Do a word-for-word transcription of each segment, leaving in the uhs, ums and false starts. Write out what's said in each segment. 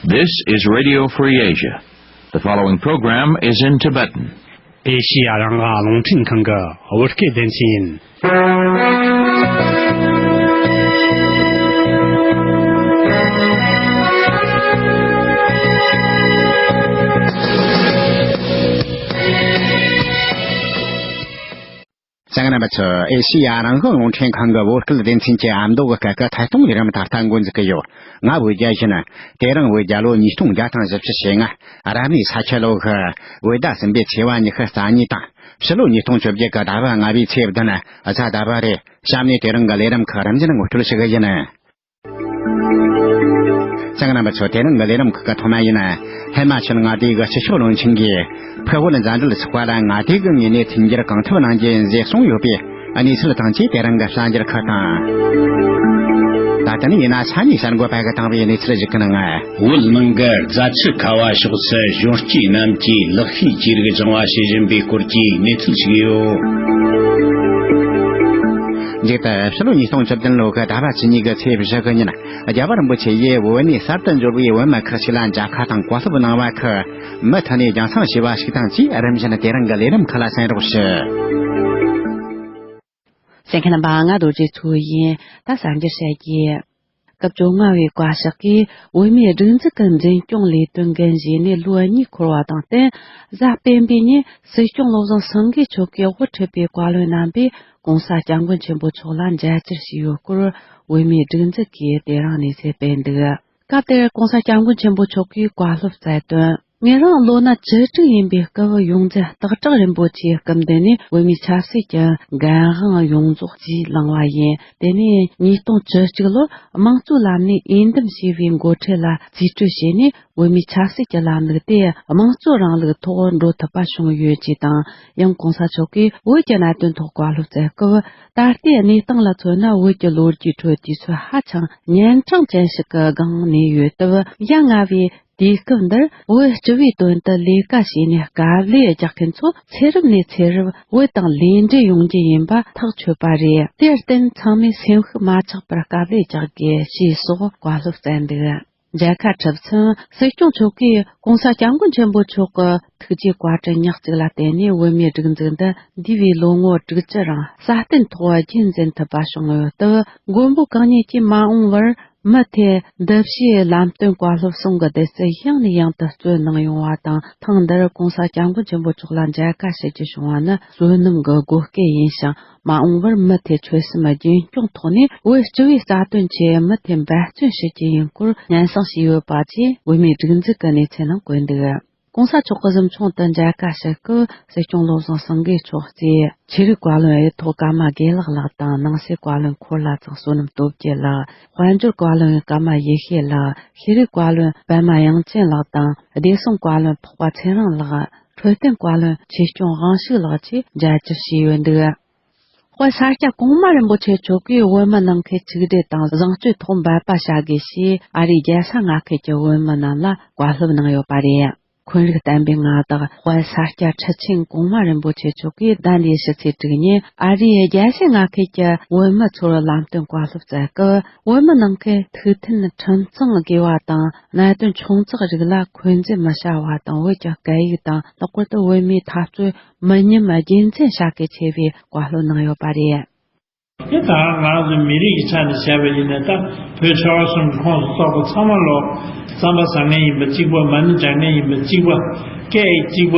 This is Radio Free Asia. The following program is in Tibetan. ཨེ་ཤི་ཡ་རང་དབང་རླུང་འཕྲིན་ཁང་གི་བོད་སྐད་སྡེ་ཚན་ཡིན། གསན་མཁན་རྣམ་པ་ཚོ། ཨེ་ཤི་ཡ་རང་དབང་རླུང་འཕྲིན་ཁང་གི་བོད་སྐད་སྡེ་ཚན་གྱི་ཨ་མདོ་གི་སྐད་ཀྱི་ཐད་གཏོང་ལས་རིམ་ད་ལྟ་འགོ་འཛུགས་ཀྱི་ཡོད། ང་བོད་རྒྱལ་ཡིན། དེ་རིང་བོད་རྒྱལ་ལོ་ཉིས་སྟོང་བརྒྱ་དང་བཞི་བཅུ་ཞེ་ལྔ། རབ་གནས་ས་ཁྱི་ལོ་གི་བོད་ཟླ་གསུམ་པའི་ཚེས་པ་ཉི་ཤུ་རྩ་གཉིས་དང་། ཕྱི་ལོ་ཉིས་སྟོང་བཅོ་བརྒྱད་ཀྱི་ཟླ་བ་ལྔ་པའི་ཚེས་བདུན། གཟའ་ཟླ་བ་རེད། གཤམ་ནས་དེ་རིང་གི་ལས་རིམ་ཁག་རིམ་བཞིན་ངོ་སྤྲོད་ཞུ་གི་ཡིན། གསན་མཁན་རྣམ་པ་ཚོ། དེ་རིང་གི་ལས་རིམ་ཁག་གི་ཐོག་མ་ཡིན། ཧེ་མ་ཆོས་མངའ་སྡེ་གི་སྤྱི་ཁྱབ་བློན་ཆེན་གྱིས་བོད་དབུས་མཛའ་འབྲེལ་ཚོགས་པ་ལ་མངའ་སྡེ་གི་ངོས་ནས་མཐུན་འགྱུར་གང་ཐུབ་གནང་རྒྱུ་ཡིན་ཟེར་གསུངས་ཡོད་པའི་གནས་ཚུལ་དང་བཅས། དེ་རིང་གི་གསར་འགྱུར་ཁག་དང་། ད་ལྟ་ནས་ཡིན་ན་ས་གནས་གསར་འགོད་པ་གིས་བཏང་བའི་གནས་ཚུལ་ཞིག་གི་ནང་། བོད་ནང་གི་རྫ་ཆུ་ཁ་བ་ཕྱོགས་སུ་གཞོན་སྐྱེས་རྣམས་ཀྱིས་ལག་ཤེས་ཀྱི་རིགས་སྦྱང་བ་བྱེད་བཞིན་པའི་སྐོར་གྱི་གནས་ཚུལ་ཞིག་ཡོད། མཇུག་ཏུ་ཕྱི་ལོ་ཉིས་སྟོང་བཅུ་བདུན་ལོ་གི་ཟླ་བ་བཅུ་གཉིས་ཀྱི་ཚེས་བཞི་གི་ཉིན། རྒྱལ་བ་རིན་པོ་ཆེ་ཡིས་བོད་ནས་གསར་དུ་འབྱོར་བའི་བོད་མི་ཁག་ཅིག་ལ་མཇལ་ཁ་དང་གོ་སློབ་གནང་བ་ཁག་མུ་མཐུད་ནས་རྒྱང་སྲིང་བྱས་པ་ཞིག་དང་བཅས། རིམ་བཞིན་དེ་རིང་གི་ལས་རིམ་ཁག་ལ་གསན་རོགས་ཞུ། གསན་མཁན་རྣམ་པ། ང་རྡོ་རྗེ་མཚོ་ཡིན། ད་གསར་འགྱུར་བཤད་རྒྱུ། སྐབས་བཅོ་ལྔ་བའི་བཀའ་ཤག་གིས་བོད་མིའི་སྒྲིག་འཛུགས་ཀྱི་འཛིན་སྐྱོང་ལས་དོན་འགན་བཞེས་ནས་ལོ་གཉིས་འཁོར་བ་དང་བསྟུན། གཟའ་སྤེན་པའི་ཉིན་སྲིད་སྐྱོང་བློ་བཟང་སེང་གེ་མཆོག་གིས་དབུ་ཁྲིད་པའི་བཀའ་བློན་རྣམ་པས་༸གོང་ས་༸སྐྱབས་མགོན་ཆེན་པོ་མཆོག་ལ་མཇལ་བཅར་ཞུས་ཡོད་སྐོར། བོད་མིའི་སྒྲིག་འཛུགས་ཀྱིས་དེ་རིང་གནས་ཚུལ་སྤེལ་འདུག་སྐབས་དེར་༸གོང་ས་༸སྐྱབས་མགོན་ཆེན་པོ་མཆོག་གིས་བཀའ་སློབ་སྩལ་དོན། ངེད་རང་ལོ་ན་བཅུ་དྲུག་ཡིན་པའི་སྐབས་ཡོངས་འཛིན་སྟག་བྲག་རིན་པོ་ཆེའི་སྐུ་མདུན་ནས་བོད་མིའི་ཆབ་སྲིད་ཀྱི་འགན་དབང་ཡོངས་རྫོགས་རྩིས་བླངས་པ་ཡིན། དེ་ནས་ཉིས་སྟོང་བཅུ་གཅིག་ལོར་དམངས་གཙོའི་ལམ་ནས་འོས་འདེམས་བྱས་པའི་འགོ་ཁྲིད་ལ་རྩིས་སྤྲོད་བྱས་ནས། བོད་མིའི་ཆབ་སྲིད་ཀྱི་ལམ་ལུགས་དེ་དམངས་གཙོའི་རིང་ལུགས་ཐོག་འགྲོ་ཐུབ་པ་བྱུང་ཡོད་ཅེས་དང་། ཡང་༸གོང་ས་མཆོག་གིས་བོད་ཀྱི་གནད་དོན་ཐོག་བཀའ་སློབ་སྩལ་སྐབས། ད་ལྟའི་གནས་སྟངས་ལ་མཚོན་ན། བོད་ཀྱི་ལོ་རྒྱུས་ཁྲོད་དུས་ཚོད་ཧ་ཅང་ཉན་འཕྲང་ཅན་ཞིག་གི་སྒང་གནས་ཡོད་སྟབས། ཡ་ང་བའི་དུས་སྐབས་འདིར་བོད་སྤྱི་པའི་དོན་དུ་ལས་ཀ་བྱས་ནས་དཀའ་ལས་རྒྱག་མཁན་ཚོ་ཚེ་རབས་ནས་ཚེ་རབས་བོད་དང་ལས་འབྲེལ་ཡོང་རྒྱུ་ཡིན་པ་ཐག་ཆོད་པ་རེད། དེར་བརྟེན་ཚང་མས་སེམས་ཤུགས་མ་ཆག་པར་དཀའ་ལས་རྒྱག་དགོས་ཞེས་སོགས་བཀའ་སློབ་སྩལ་འདུག་མཇལ་ཁ་གྲུབ་མཚམས། སྲིད་སྐྱོང་མཆོག་གིས་༸གོང་ས་༸སྐྱབས་མགོན་ཆེན་པོ་མཆོག་གི་ཐུགས་རྗེ་བཀའ་དྲིན་ཉག་གཅིག་ལ་བརྟེན་ནས་བོད་མིའི་སྒྲིག་འཛུགས་འདི་འདས་པའི་ལོ་ངོ་དྲུག་ཅུ་རིང་སྲ་བརྟན་ཐོག་རྒྱུན་འཛིན་ཐུབ་པ་བྱུང་ཡོད་སྟབས། མགོན་པོ་གང་ཉིད་ཀྱིས་མ་འོངས་པར་མུ་མཐུད་འདི་ཕྱིའི་ལམ་སྟོན་བཀའ་སློབ་གསུང་གི་བདུད་རྩི་ཡང་ནས་ཡང་དུ་སྩོལ་གནང་ཡོང་བ་དང་། ཐེངས་འདིར་༸གོང་ས་༸སྐྱབས་མགོན་ཆེན་པོ་མཆོག་ལ་མཇལ་ཁ་ཞུ་རྒྱུ་བྱུང་བ་ནི་བསོད་ནམས་ཀྱི་བགོ་སྐལ་ཡིན་ཞིང་། མ་འོངས་པར་མུ་མཐུད་ཆོད་སེམས་རྒྱུན་སྐྱོང་ཐོག་ནས་བོད་སྤྱི་པའི་རྩ་དོན་ཆེད་མུ་མཐུད་འབད་བརྩོན་ཞུ་རྒྱུ་ཡིན་སྐོར་སྙན་སེང་ཞུས་ཡོད་པ་བཅས་བོད་མིའི་སྒྲིག་འཛུགས་ཀྱི་གནས་ཚུལ་ནང་བཀོད་འདུག ༸གོང་ས་མཆོག་གི་གཟིམ་ཆུང་དུ་མཇལ་ཁ་ཞུ་སྐབས། སྲིད་སྐྱོང་བློ་བཟང་སེང་གེ་མཆོག་གིས་ཆོས་རིག་བཀའ་བློན་གཡུ་ཐོག་ཀརྨ་དགེ་ལེགས་ལགས་དང་། ནང་སྲིད་བཀའ་བློན་འཁོར་ལྷ་ཚང་བསོད་ནམས་སྟོབས་རྒྱལ་ལགས། དཔལ་འབྱོར་བཀའ་བློན་ཀརྨ་ཡེ་ཤེས་ལགས། ཤེས་རིག་བཀའ་བློན་པདྨ་དབྱངས་ཅན་ལགས་དང་། བདེ་སྲུང་བཀའ་བློན་འཕགས་པ་ཚེ་རིང་ལགས། འཕྲོད་བསྟེན་བཀའ་བློན་ཆོས་སྐྱོང་དབང་ཕྱུག་ལགས་བཅས་མཇལ་བཅར་བྱས་ཡོད་འདུག་དཔལ་ས་སྐྱ་གོང་མ་རིན་པོ་ཆེ་མཆོག་གིས་བོད་མི་ནང་ཁུལ་ཆིག་སྒྲིལ་དང་བཟང་སྤྱོད་ཐོག་འབད་པ་བྱ་དགོས་ཞེས་ཨ་རིའི་རྒྱལ་ས་མངའ་ཁུལ་གྱི་བོད་མི་རྣམས་ལ་བཀའ་སློབ་གནང་ཡོད་པ་རེད། འཁོན་རིགས་བསྟན་པའི་མངའ་བདག་དཔལ་ས་སྐྱ་ཁྲི་ཆེན་གོང་མ་རིན་པོ་ཆེ་མཆོག་གིས་ཟླ་འདིའི་ཕྱི་ཚེས་དྲུག་ཉིན་ཨ་རིའི་རྒྱལ་སའི་མངའ་ཁུལ་གྱི་བོད་མི་ཚོར་ལམ་སྟོན་བཀའ་སློབ་སྩལ་སྐབས། བོད་མི་ནང་ཁུལ་ཐུགས་མཐུན་ཁྲིམས་གཙང་དགེ་བ་དང་། གནད་དོན་ཆུང་ཙག་རིགས་ལ་འཁོན་འཛིན་མི་བྱ་བ་དང་། བོད་ཀྱི་སྐད་ཡིག་དང་། ལྷག་པར་དུ་བོད་མིའི་འཐབ་རྩོད་མི་ཉམས་རྒྱུན་འཛིན་བྱ་དགོས་ཆེ་བའི་བཀའ་སློབ་གནང་ཡོད་པ་རེད། དེ་ད་ང་ཚོ་མི་རིགས་ཀྱི་ཆ་ནས་བྱས་པ་ཡིན་ན། ད་བོད་ཆོལ་ཁ་གསུམ་གྱི་ཁོངས་སུ་གཏོགས་པ་ཚང་མ་ལོ། རྩམ་པ་ཟ་མཁན་ཡིན་པ་གཅིག་པ། མ་ཎི་བགྲང་མཁན་ཡིན་པ་གཅིག་པ། སྐད་ཡིག་གཅིག་པ།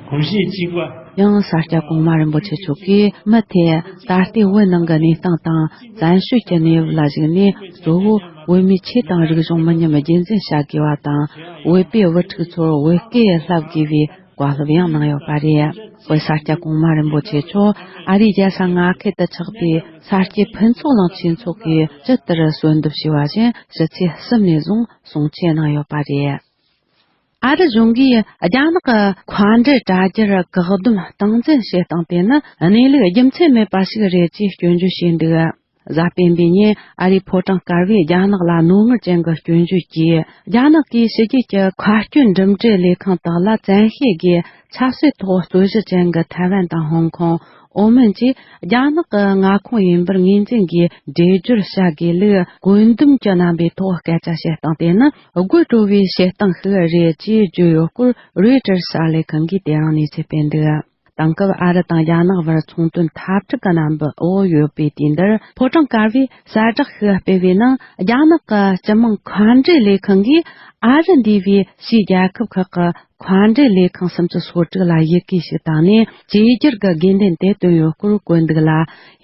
གོམས་གཤིས་གཅིག་པ། ཡང་ས་སྐྱ་གོང་མ་རིན་པོ་ཆེ་མཆོག་གིས་མུ་མཐུད་ད་ལྟའི་བོད་ནང་གི་གནས་སྟངས་དང་བཙན་བྱོལ་གྱི་གནས་བབ་ལ་གཞིགས་ནས། གཙོ་བོ་བོད་མིའི་ཆོས་དང་རིག་གཞུང་མི་ཉམས་རྒྱུན་འཛིན་བྱ་དགོས་པ་དང་། བོད་པའི་བུ་ཕྲུག་ཚོར་བོད་སྐད་བསླབ་དགོས་པའི་བཀའ་སློབ་ཡང་གནང་ཡོད་པ་རེད། དཔལ་ས་སྐྱ་གོང་མ་རིན་པོ་ཆེ་མཆོག་ཨ་རིའི་རྒྱལ་ས་མངའ་ཁུལ་དུ་ཆགས་པའི་ས་སྐྱའི་ཕུན་ཚོགས་གླིང་ཆོས་ཚོགས་ཀྱིས་ཇི་ལྟར་གསོལ་འདེབས་ཞུས་པ་བཞིན་ཕྱི་ཚེས་གསུམ་ནས་བཟུང་གསུང་ཆོས་གནང་ཡོད་པ་རེད། ཨ་རི་གཞུང་གིས་རྒྱ་ནག་གི་མཁའ་འགྲུལ་དྲ་རྒྱར་བཀག་སྡོམ་སྟངས་འཛིན་བྱེད་སྟངས་དེ་ནི་གནས་ལུགས་རྒྱུ་མཚན་མེད་པ་ཞིག་རེད་ཅེས་སྐྱོན་བརྗོད་བྱས་འདུག་གཟའ་སྤེན་པའི་ཉིན་ཨ་རིའི་ཕོ་བྲང་དཀར་པོས་རྒྱ་ནག་ལ་རྣོ་ངར་ཅན་གྱི་སྐྱོན་བརྗོད་ཀྱིས། རྒྱ་ནག་གིས་ཕྱི་རྒྱལ་གྱི་མཁའ་སྐྱོད་འགྲིམ་འགྲུལ་ལས་ཁང་དག་ལ་བཙན་ཤེད་ཀྱིས་ཆབ་སྲིད་ཐོག་རྩོད་གཞི་ཅན་གྱི་ཐའེ་ཝན་དང་ཧོང་ཀོང་། ཨོ་མན་བཅས་རྒྱ་ནག་གི་མངའ་ཁོངས་ཡིན་པར་ངོས་འཛིན་གྱིས་འགྲེལ་བརྗོད་བྱ་དགོས་ལུགས་བཀོད་འདོམས་ཀྱི་རྣམ་པའི་ཐོག་སྐད་ཆ་བཤད་སྟངས་དེ་ནི། དགོད་བྲོ་བའི་བཤད་སྟངས་ཤིག་རེད་ཅེས་བརྗོད་ཡོད་སྐོར། རོའི་ཊར་གསར་ལས་ཁང་གིས་དེ་རིང་གནས་ཚུལ་སྤེལ་འདུག། དེང་སྐབས་ཨ་རི་དང་རྒྱ་ནག་བར་ཚོང་དོན་འཐབ་འཁྲུག་གི་རྣམ་པ་འོག་ཡོད་པའི་དུས་འདིར། ཕོ་བྲང་དཀར་པོས་གསལ་བསྒྲགས་ཤིག་སྤེལ་བའི་ནང་། རྒྱ་ནག་གི་སྤྱི་དམངས་མཁའ་འགྲུལ་ལས་ཁང་གིས་ཨ་རི་འདས་པའི་ཕྱིའི་རྒྱལ་ཁབ་ཁག་གི་མཁའ་འགྲུལ་ལས་ཁང་སུམ་ཅུ་སོ་དྲུག་ལ་ཡི་གེ་ཞིག་བཏང་ནས། བཅོས་བསྒྱུར་གྱི་དགོས་འདུན་དེ་བཏོན་ཡོད་སྐོར་བཀོད་འདུག་ལ།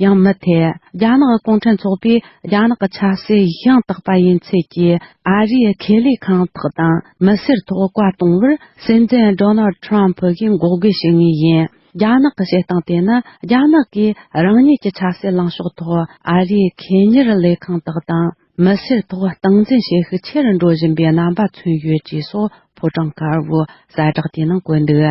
ཡང་མུ་མཐུད། རྒྱ་ནག་གི་གུང་ཁྲན་ཚོགས་པས་རྒྱ་ནག་གི་ཆབ་སྲིད་ཡང་དག་པ་ཡིན་ཚུལ་གྱི་ཨ་རིའི་ཁེ་ལས་ཁང་དག་དང་མི་སེར་ཐོག་བཀའ་གཏོང་བར། སྲིད་འཛིན་ཌོ་ནལ་ཌི་ཊརམ་ཕུ་གིས་འགོག་རྒོལ་བྱེད་ངེས་ཡིན། རྒྱ་ནག་གི་བཤད་སྟངས་དེ་ནི། རྒྱ་ནག་གིས་རང་ཉིད་ཀྱི་ཆབ་སྲིད་ལངས་ཕྱོགས་ཐོག་ཨ་རིའི་ཁེ་གཉེར་ལས་ཁང་དག་དང་མི་སེར་ཐོག་སྟངས་འཛིན་བྱེད་ཤུགས་ཆེ་རུ་འགྲོ་བཞིན་པའི་རྣམ་པ་མཚོན་ཡོད་ཅེས་སོགས། ཕོ་བྲང་དཀར་པོའི་གསལ་བསྒྲགས་དེའི་ནང་བཀོད་འདུག།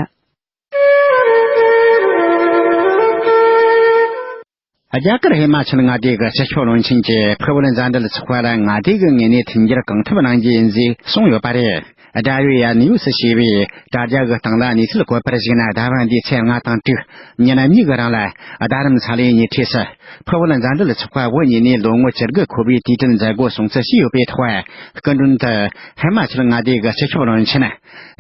རྒྱ་གར་ཧི་མ་ཅལ་མངའ་སྡེ་གི་སྤྱི་ཁྱབ་བློན་ཆེན་གྱིས་ཕུ་བོ་མཛའ་འབྲེལ་ཚོགས་པ་ལ་མངའ་སྡེ་གི་ངོས་ནས་མཐུན་འགྱུར་གང་ཐུབ་གནང་རྒྱུ་ཡིན་ཞེས་གསུངས་ཡོད་པ་རེད། དགྲ་ཡོད་ཡ་ནིའུ་སི་ཞེས་པའི་དྲ་རྒྱ་གི་སྟེང་ལ་གནས་ཚུལ་བཀོད་པར་གཞིགས་ན། ཟླ་བ་འདིའི་ཚེས་ལྔ་དང་དྲུག་ཉིན་གཉིས་ཀྱི་རིང་ལ། རྡ་རམ་ས་ལའི་ཉེ་འཁྲིས་སུ་ཕུ་བོ་མཛའ་འབྲེལ་ཚོགས་པ་བོད་གཉིས་ནས་ལོ་ངོ་བཅུ་དགུ་འཁོར་བའི་དུས་དྲན་མཛད་སྒོ་སྲུང་བརྩི་བྱས་ཡོད་པའི་ཐོག། སྐུ་མགྲོན་དུ་ཧི་མ་ཅལ་མངའ་སྡེ་གི་སྤྱི་ཁྱབ་བློན་ཆེན་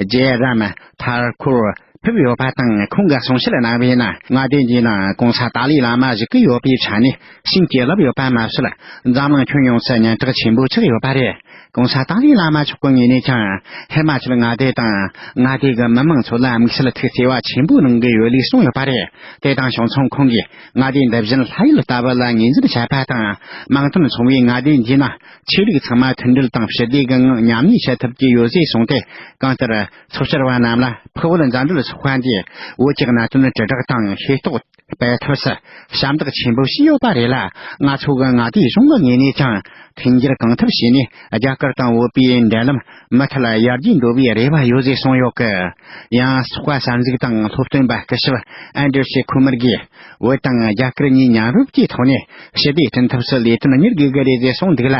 ཇེ་རམ་ཐར་ཁུར་ཕེབས་ཡོད་པ་དང་། ཁོང་གིས་གསུང་བཤད་གནང་བའི་ནང་། མངའ་སྡེ་འདིའི་ནང་གོང་ས་ཏཱ་ལའི་བླ་མ་བཞུགས་ཀྱི་ཡོད་པའི་ཆ་ནས་བྱིན་གྱིས་བརླབས་ཡོད་པ་མ་ཟད། འཛམ་གླིང་ཁྱོན་ཡོངས་སུ་སྙན་གྲགས་ཆེན་པོ་ཆགས་ཡོད་པ་རེད། གོང་ས་ཏཱ་ལའི་བླ་མ་མཆོག་གི་ངོས་ནས་ཀྱང་། ཧི་མ་ཅལ་མངའ་སྡེ་དང་མངའ་སྡེ་གི་མི་མང་ཚོ་ལ་དམིགས་བསལ་ཐུགས་བརྩེ་བ་ཆེན་པོ་གནང་གི་ཡོད་ལུགས་གསུངས་ཡོད་པ་རེད། དེ་དང་ཕྱོགས་མཚུངས། ཁོང་གིས་མངའ་སྡེ་འདི་བཞིན་ལྷ་ཡུལ་ལྟ་བུ་ལ་ངོས་འཛིན་བྱས་པ་དང་། མིང་དོན་མཚུངས་པའི་མངའ་སྡེ་འདིའི་ནང་ཆོས་ལུགས་ཚང་མ་མཐུན་སྒྲིལ་དང་ཞི་བདེ་གི་ངང་མཉམ་གནས་བྱེད་ཐུབ་ཀྱི་ཡོད་ཅེས་གསུངས་ཏེ། གང་ལྟར། ཚོགས་བཅར་བ་རྣམས་ལ་ཕུ་བོ་མཛའ་འབྲེལ་ཚོགས་པ་འདིས་བོད་ཀྱི་གནད་དོན་དྲིལ་བསྒྲགས་དང་ཤེས་རྟོགས་སྤེལ་ཐབས་སུ་ཞབས་འདེགས་ཆེན་པོ་བྱས་ཡོད་པ་རེད་ལ། ང་ཚོ་གི་མངའ་སྡེ་གཞུང་གི་ངོས་ནས་ཀྱང་མཐུན་འགྱུར་གང་ཐུབ་བྱས་ནས། རྒྱ་གར་དང་བོད་པའི་འབྲེལ་ལམ་མུ་མཐུད་ཡར་རྒྱས་འགྲོ་བའི་རེ་བ་ཡོད་ཅེས་གསུངས་ཡོད་ཀི། ཡང་། ཚོགས་པ་གསར་འཛུགས་དང་སློབ་སྟོན་པ་སྐུ་ཞབས་ཨན་ཌྲི་ཤེ་ཁུ་མར་གྱིས། བོད་དང་རྒྱ་གར་གཉིས་མཉམ་རུབ་ཀྱི་ཐོག་ནས་ཞི་བདེ་བསྐྲུན་ཐབས་སུ་ལས་དོན་གཉེར་དགོས་ཀྱི་རེད་ཅེས་གསུངས་འདུག་ལ།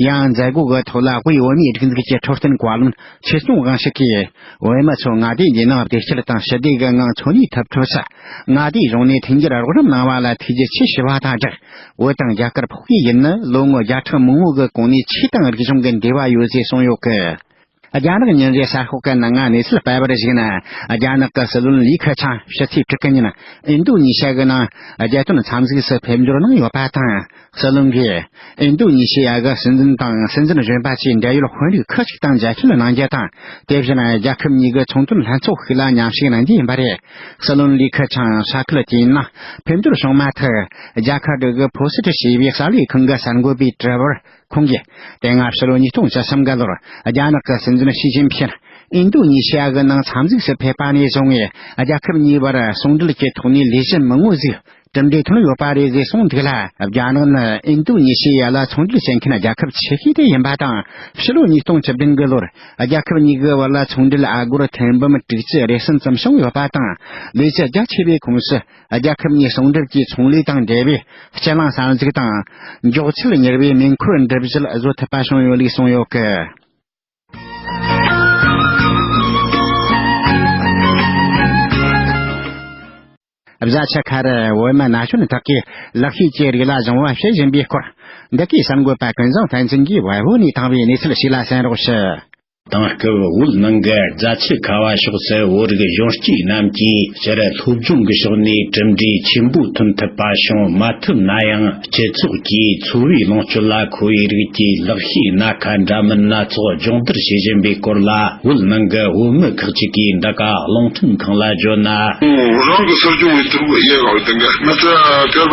ཡང་། མཛད་སྒོ་གི་ཐོག་ལ་དབུས་བོད་མིའི་སྒྲིག་འཛུགས་ཀྱི་འཕྲོད་བསྟེན་བཀའ་བློན་ཆོས་སྐྱོང་དབང་ཕྱུག་གིས། བོད་མི་ཚོ་མངའ་སྡེ་འདིའི་ནང་བདེ་སྐྱིད་དང་ཞི་བདེ་གི་ངང་འཚོ་གནས་ཐུབ་ཐབས་སུ། མངའ་སྡེའི་གཞུང་ནས་མཐུན་འགྱུར་རོགས་རམ་གནང་བ་ལ་ཐུགས་རྗེ་ཆེ་ཞུ་བ་དང་སྦྲགས། བོད་དང་རྒྱ་གར་ཕོགས་པའི་ཡུལ་ནི་ལོ་ངོ་བརྒྱ་ཕྲག་མང་པོ་གི་གོང་ནས་ཆོས་དང་རིག་གཞུང་གི་འབྲེལ་བ་ཡོད་ཅེས་གསུངས་ཡོད་ཀི། རྒྱ་ནག་ཉིན་རེའི་གསར་ཤོག་གི་ནང་གནས་ཚུལ་སྤེལ་བར་གཞིགས་ན། རྒྱ་ནག་གི་སྲིད་བློན་ལི་ཁེ་ཆང་ཕྱི་ཚེས་དྲུག་གི་ཉིན་ཨིན་རྡུ་ཉི་ཤ་གི་ནང་རྒྱལ་དོན་འཚམས་གཟིགས་སུ་ཕེབས་འབྱོར་གནང་ཡོད་པ་དང་། སྲིད་བློན་གྱིས་ཨིན་རྡུ་ཉི་ཤི་ཡ་གི་སྲིད་འཛིན་དང་སྲིད་འཛིན་གཞོན་པ་བཅས་འབྲེལ་ཡོད་དཔོན་རིགས་ཁག་ཅིག་དང་མཇལ་འཕྲད་གནང་རྒྱུ་དང་། དེ་བཞིན་རྒྱལ་ཁབ་གཉིས་ཀྱི་ཚོང་དོན་ལྷན་ཚོགས་ཤིག་ལ་མཉམ་ཞུགས་གནང་རྒྱུ་ཡིན་པ་རེད། སྲིད་བློན་ལི་ཁེ་ཆང་ས་ཁུལ་དེའི་ནང་ཕེབས་འབྱོར་བྱུང་མ་ཐག་རྒྱ་གར་དྲུག་གི་ཕོ་སི་ཊི་ཞེས་པའི་གསར་ལས་ཁང་གི་གསར་འགོད་པའི་དྲི་བར། ཁོང་གིས། དེ་སྔ་ཕྱི་ལོ་ཉིས་སྟོང་བཅུ་གསུམ་གི་ལོར་རྒྱ་ནག་གི་སྲིད་འཛིན་ཞི་ཅིན་ཕིང་ཨིན་རྡུ་ཉི་ཤི་ཡ་གི་ནང་འཚམས་གཟིགས་སུ་ཕེབས་པ་ནས་བཟུང་ངས། རྒྱལ་ཁབ་གཉིས་བར་ཟུང་འབྲེལ་གྱི་ཐོག་ནས་ལས་གཞི་མང་པོ་ཟིག་གྲུབ་འབྲས་ཐོན་ཡོད་པ་རེད་ཅེས་གསུངས་འདུག་ལ། རྒྱ་ནག་ནི་ཨིན་རྡུ་ཉི་ཤི་ཡ་ལ་ཚོང་འབྲེལ་བྱེད་མཁན་རྒྱལ་ཁབ་ཆེ་ཤོས་དེ་ཡིན་པ་དང་། ཕྱི་ལོ་ཉིས་སྟོང་བཅུ་བདུན་གི་ལོར་རྒྱལ་ཁབ་གཉིས་ཀྱི་བར་ལ་ཚོང་འབྲེལ་ཨ་སྒོར་ཐེར་འབུམ་དྲུག་ཅུ་རེ་གསུམ་ཙམ་བྱུང་ཡོད་པ་དང་། ལས་གཞི་རྒྱ་ཆེ་བའི་ཁོངས་སུ། རྒྱལ་ཁབ་གཉིས་ཟུང་འབྲེལ་གྱི་ཚོང་ལས་དང་འབྲེལ་བའི་སྤྱི་གླིང་གསར་འཛུགས་དང་། མགྱོགས་ཚད་མྱུར་བའི་མེ་འཁོར་འགྲུལ་བཞུད་བཟོ་ཐུབ་པ་བྱུང་ཡོད་ལུགས་གསུངས་ཡོད་ཀི། བཟའ་ཆ་ཁ་རི་བོད་མི་ན་གཞོན་དག་གིས་ལག་ཤེས་ཀྱི་རིགས་ལ་སྦྱང་བ་བྱེད་བཞིན་པའི་སྐོར། འདི་གའི་གསར་འགོད་པ་ཀུན་བཟང་བསྟན་འཛིན་གྱིས་བལ་བོ་ནས་བཏང་བའི་གནས་ཚུལ་ཞིག་ལ་གསན་རོགས་ཞུ། དེང་སྐབས་བོད་ནང་གི་རྫ་ཆུ་ཁ་བ་ཕྱོགས་སུ་བོད་རིགས་གཞོན་སྐྱེས་རྣམས་ཀྱིས་སྤྱིར་སློབ་སྦྱོང་གི་ཕྱོགས་ནས་གྲུབ་འབྲས་ཆེན་པོ་ཐོན་ཐུབ་པ་བྱུང་མ་ཐུབ་ན་ཡང་། སྤྱི་ཚོགས་ཀྱིས་འཚོ་བའི་ལོངས་སྤྱོད་ལ་མཁོ་བའི་རིགས་ཀྱི་ལག་ཤེས་སྣ་ཁ་འདྲ་མིན་སྣ་ཚོགས་སྦྱོང་བརྡར་བྱེད་བཞིན་པའི་སྐོར་ལ། བོད་ནང་གི་བོད་མི་ཁག་ཅིག་གིས་འདི་ག་རླུང་འཕྲིན་ཁང་ལ་བརྗོད་ན། རང་གི་གསོ་སྐྱོང་བྱེད་ཐུབ་ཡག་ལ་བརྟེན་ག་ང་ཚོ་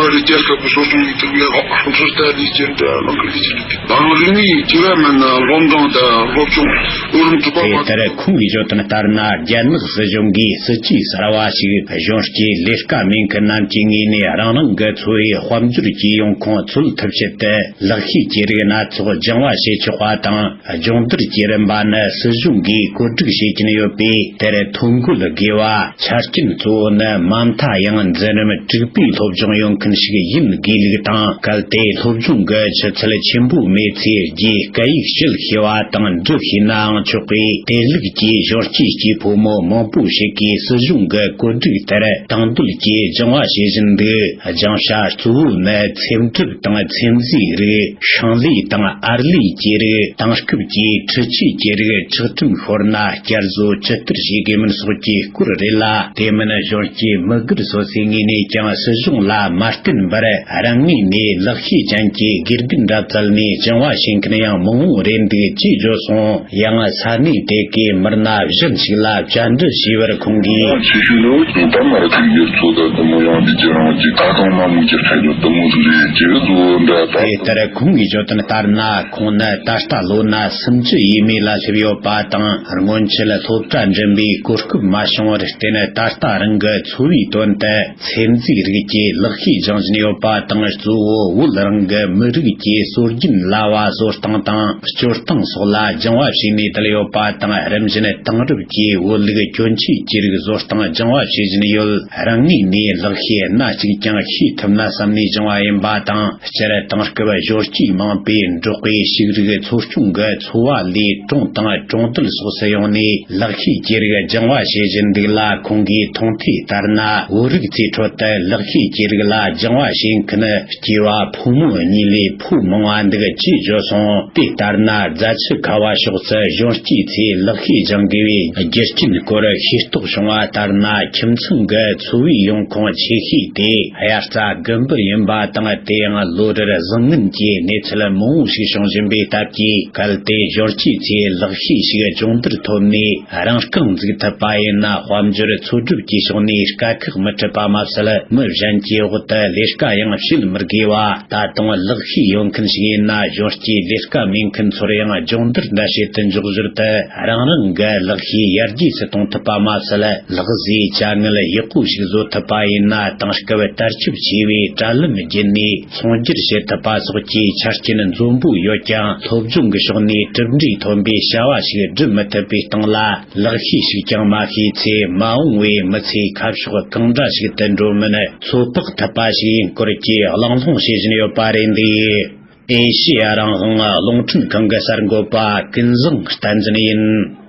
བོད་པ་རེད། རྒྱལ་ཁབ་ཀྱི་གསོ་སྐྱོང་བྱེད་ཐུབ་ཡག་ཚོད་ལྟ་ལས་བྱེད་འདྲ་ལང་ཀི་ལས་བྱེད་དང་རིག་གནས་ཀྱི་བ་མིན་ན་སློབ་འབྲིང་དང་སློབ་ཆུང་། དེ་ལྟར་ཁོང་གིས་བརྗོད་དོན་ལྟར་ན། རྒྱ་ནག་སྲིད་གཞུང་གིས་སྲིད་ཇུས་གསར་བ་ཞིག་གཞོན་སྐྱེས་ལས་ཀ་མེད་མཁན་རྣམས་ཀྱི་ངོས་ནས་རང་རང་གི་འཚོ་བའི་དཔལ་འབྱོར་གྱི་ཡོང་ཁུངས་འཚོལ་ཐབས་ཆེད་དུ། ལག་ཤེས་ཀྱི་རིགས་སྣ་ཚོགས་སྦྱང་བ་བྱེད་ཆོག་པ་དང་། སྦྱོང་བརྡར་གྱི་རིམ་པ་ནི་སྲིད་གཞུང་གིས་བཀོད་སྒྲིག་བྱེད་ཀྱིན་ཡོད་པས། དེར་ཐོ་འགོད་དགོས་པ། ཆ་རྐྱེན་གཙོ་བོ་ནི་མ་མཐའ་ཡང་འཛིན་རིམ་དྲུག་པའི་སློབ་སྦྱོང་ཡོད་མཁན་ཞིག་ཡིན་དགོས་ལུགས་དང་། གལ་ཏེ་སློབ་སྦྱོང་གི་ཆུ་ཚད་ཆེན་པོ་མེད་ཚེ། རྒྱའི་སྐད་ཡིག་བཤད་ཤེས་པ་དང་འབྲི་ཤེས་ནའང་ཆོག་པས། དེ་ལུགས་ཀྱི་གཞོན་སྐྱེས་སྐྱེས་ཕོ་མོ་མང་པོ་ཞིག་གིས་སྲིད་གཞུང་གི་བཀོད་སྒྲིག་ལྟར་དང་དོད་ཀྱིས་སྦྱང་བ་བྱེད་བཞིན་འདུག་སྦྱང་བྱ་གཙོ་བོ་ནི་འཚེམ་དྲུབ་དང་ཚོད་འཛིན་རིགས། ཤིང་ལས་དང་ཨར་ལས་ཀྱི་རིགས། དེང་སྐབས་ཀྱི་འཕྲུལ་ཆས་ཀྱི་རིགས་ཆག་གྲུམ་ཤོར་ན་བསྐྱར་བཟོ་ཇི་ལྟར་བྱེད་དགོས་མིན་སོགས་ཀྱི་སྐོར་རེད་ལ། དེ་མིན་གཞོན་སྐྱེས་མི་སྒེར་སོ་སོའི་ངོས་ནས་ཀྱང་སྲིད་གཞུང་ལ་མ་བརྟེན་པར་རང་ངོས་ནས་ལག་ཤེས་ཅན་གྱི་དགེ་རྒན་འདྲ་བཙལ་ནས་སྦྱང་བ་བྱེད་མཁན་ཡང་མང་བོ་རེད་འདུག་ཅེས་བརྗོད་སོང་། ཡང་ས་གནས་དེ་གའི་མི་སྣ་གཞན་ཞིག་ལ་བཅར་འདྲི་བྱས་པར་ཁོང་གིས། ཆེ་ཤོས་ནི་ད་མར་ཐུག་ཡོད་ཚོད་ད་དུ་མོ་ཡང་འདི་ཁྱེད་རང་གི་ད་དུང་མ་མོ་གྱི་ཁྲལ་ཡོད་དུ་མོ་ཟིག་རེད་ཅེས་བཟོ་འདྲ་ད། དེ་ལྟར་ཁོང་གིས་བརྗོད་དོན་ལྟར་ན། ཁོང་ནི་ད་ལྟ་ལོ་ན་སུམ་ཅུ་ཡས་མས་ལ་སླེབས་ཡོད་པ་དང་། སྔོན་ཆད་སློབ་གྲྭ་འགྲིམ་པའི་གོ་སྐབས་མ་བྱུང་བར་བརྟེན། ད་ལྟ་རང་གི་འཚོ་བའི་དོན་དུ་ཚེམ་རྫས་རིགས་ཀྱི་ལག་ཤེས་སྦྱང་བཞིན་ཡོད་པ་དང་། གཙོ་བོ་བོད་རང་གི་མི་རིགས་ཀྱི་སྲོལ་རྒྱུན་ལྭ་བ་བཟོ་སྟངས་དང་སྐྱོར་སྟངས་སོགས་ལ་སྦྱང་བ་བྱས་ནས་བསྡད་ཡོད་པ་དང་། རིམ་བཞིན་དེང་རབས་ཀྱི་བོད་ལུགས་གྱོན་ཆས་ཀྱི་རིགས་བཟོ་སྟངས་སྦྱང་བ་བྱེད་བཞིན་ཡོད། རང་ངོས་ནས་ལག་ཤེས་སྣ་གཅིག་ཀྱང་ཤེས་ཐུབ་ན་བསམ་ནས་སྦྱངས་པ་ཡིན་པ་དང་། སྤྱིར་དེང་སྐབས་གཞོན་སྐྱེས་མང་པོས་འབྲོག་པའི་ཕྱུགས་རིགས་འཚོ་སྐྱོང་གི་འཚོ་བ་ལས་གྲོང་དང་གྲོང་རྡལ་སོགས་སུ་ཡོང་ནས་ལག་ཤེས་ཀྱི་རིགས་སྦྱང་བ་བྱེད་བཞིན་འདུག་ལ། ཁོང་གིས་མཐོང་ཐོས་ལྟར་ན། བོད་རིགས་ཚོའི་ཁྲོད་དུ་ལག་ཤེས་ཀྱི་རིགས་ལ་སྦྱང་བ་བྱེད་མཁན་སྐྱེས་པ་ཕོ་མོ་གཉིས་ལས་ཕོ་མང་བ་འདུག་ཅེས་བརྗོད་སོང་། དེ་ལྟར་ན། རྫ་ཆུ་ཁ་བ་ཕྱོགས་སུ་གཞོན་སྐྱེས་ཚོས་ལག་ཤེས་སྦྱང་དགོས་པའི་རྒྱུ་རྐྱེན་སྐོར་ཤེས་རྟོགས་བྱུང་བ་ལྟར་ན། ཁྱིམ་ཚང་གི་འཚོ་བའི་ཡོང་ཁུངས་ཆེ་ཤོས་དེ་དབྱར་རྩྭ་དགུན་འབུ་ཡིན་པ་དང་། དེ་ཡང་ལོ་རེར་བཟང་ངན་གྱི་གནས་ཚུལ་མང་བོ་ཞིག་བྱུང་བཞིན་པའི་སྟབས་ཀྱིས། གལ་ཏེ་གཞོན་སྐྱེས་ཚོས་ལག་ཤེས་ཤིག་སྦྱོང་བརྡར་ཐོབ་ནས་རང་རྐང་འཛུགས་ཐུབ་པ་ཡིན་ན། དཔལ་འབྱོར་འཚོ་སྒྲུབ་ཀྱི་ཕྱོགས་ནས་དཀའ་ཁག་མི་འཕྲད་པ་མ་ཟད། མི་གཞན་གྱི་འོག་ཏུ་ལས་ཀ་ཡང་བྱེད་མི་དགོས་པ། ད་དུང་ལག་ཤེས་ཡོད་མཁན་ཞིག་ཡིན་ན། གཞོན་སྐྱེས་ལས་ཀ་མེད་མཁན་ཚོར་ཡང་སྦྱོང་བརྡར་འདྲ་བྱེད་དུ་འཇུག་ཞོར་དུ། རང་རང་གི་ལག་ཤེས་ཡར་རྒྱས་སུ་གཏོང་ཐུབ་པ་མ་ཟད། ལག་རྩལ་དཀའ་ངལ་ཡག་པོ་ཞིག་བཟོ་ཐུབ་པ་ཡིན་ན། དེང་སྐབས་དར་ཁྱབ་ཆེ་བའི་དྲ་ལམ་བརྒྱུད་ནས་ཚོང་སྒྱུར་བྱེད་ཐུབ་པ་སོགས་ཀྱི་ཆ་རྐྱེན་འཛོམས་པོ་ཡོད་ཀྱང་། སློབ་སྦྱོང་གི་ཕྱོགས་ནས་གྲུབ་འབྲས་ཐོན་པའི་བྱ་བ་ཞིག་སྒྲུབ་མི་ཐུབ་པའི་སྟེང་ལ། ལག་ཤེས་ཤིག་ཀྱང་མ་ཤེས་ཚེ། མ་འོངས་པའི་མི་ཚེའི་ཁ་ཕྱོགས་གང་འདྲ་ཞིག་ཏུ་འགྲོ་མིན་ཚོད་དཔག་ཐུབ་པ་ཞིག་ཡིན་སྐོར་གྱི་གླེང་སློང་བྱེད་བཞིན་ཡོད་པ་རེད་འདུག་ཨེ་ཤེ་ཡ་རང་དབང་རླུང་འཕྲིན་ཁང་གི་གསར་འགོད་པ་ཀུན་བཟང་བསྟན་འཛིན་ཡིན།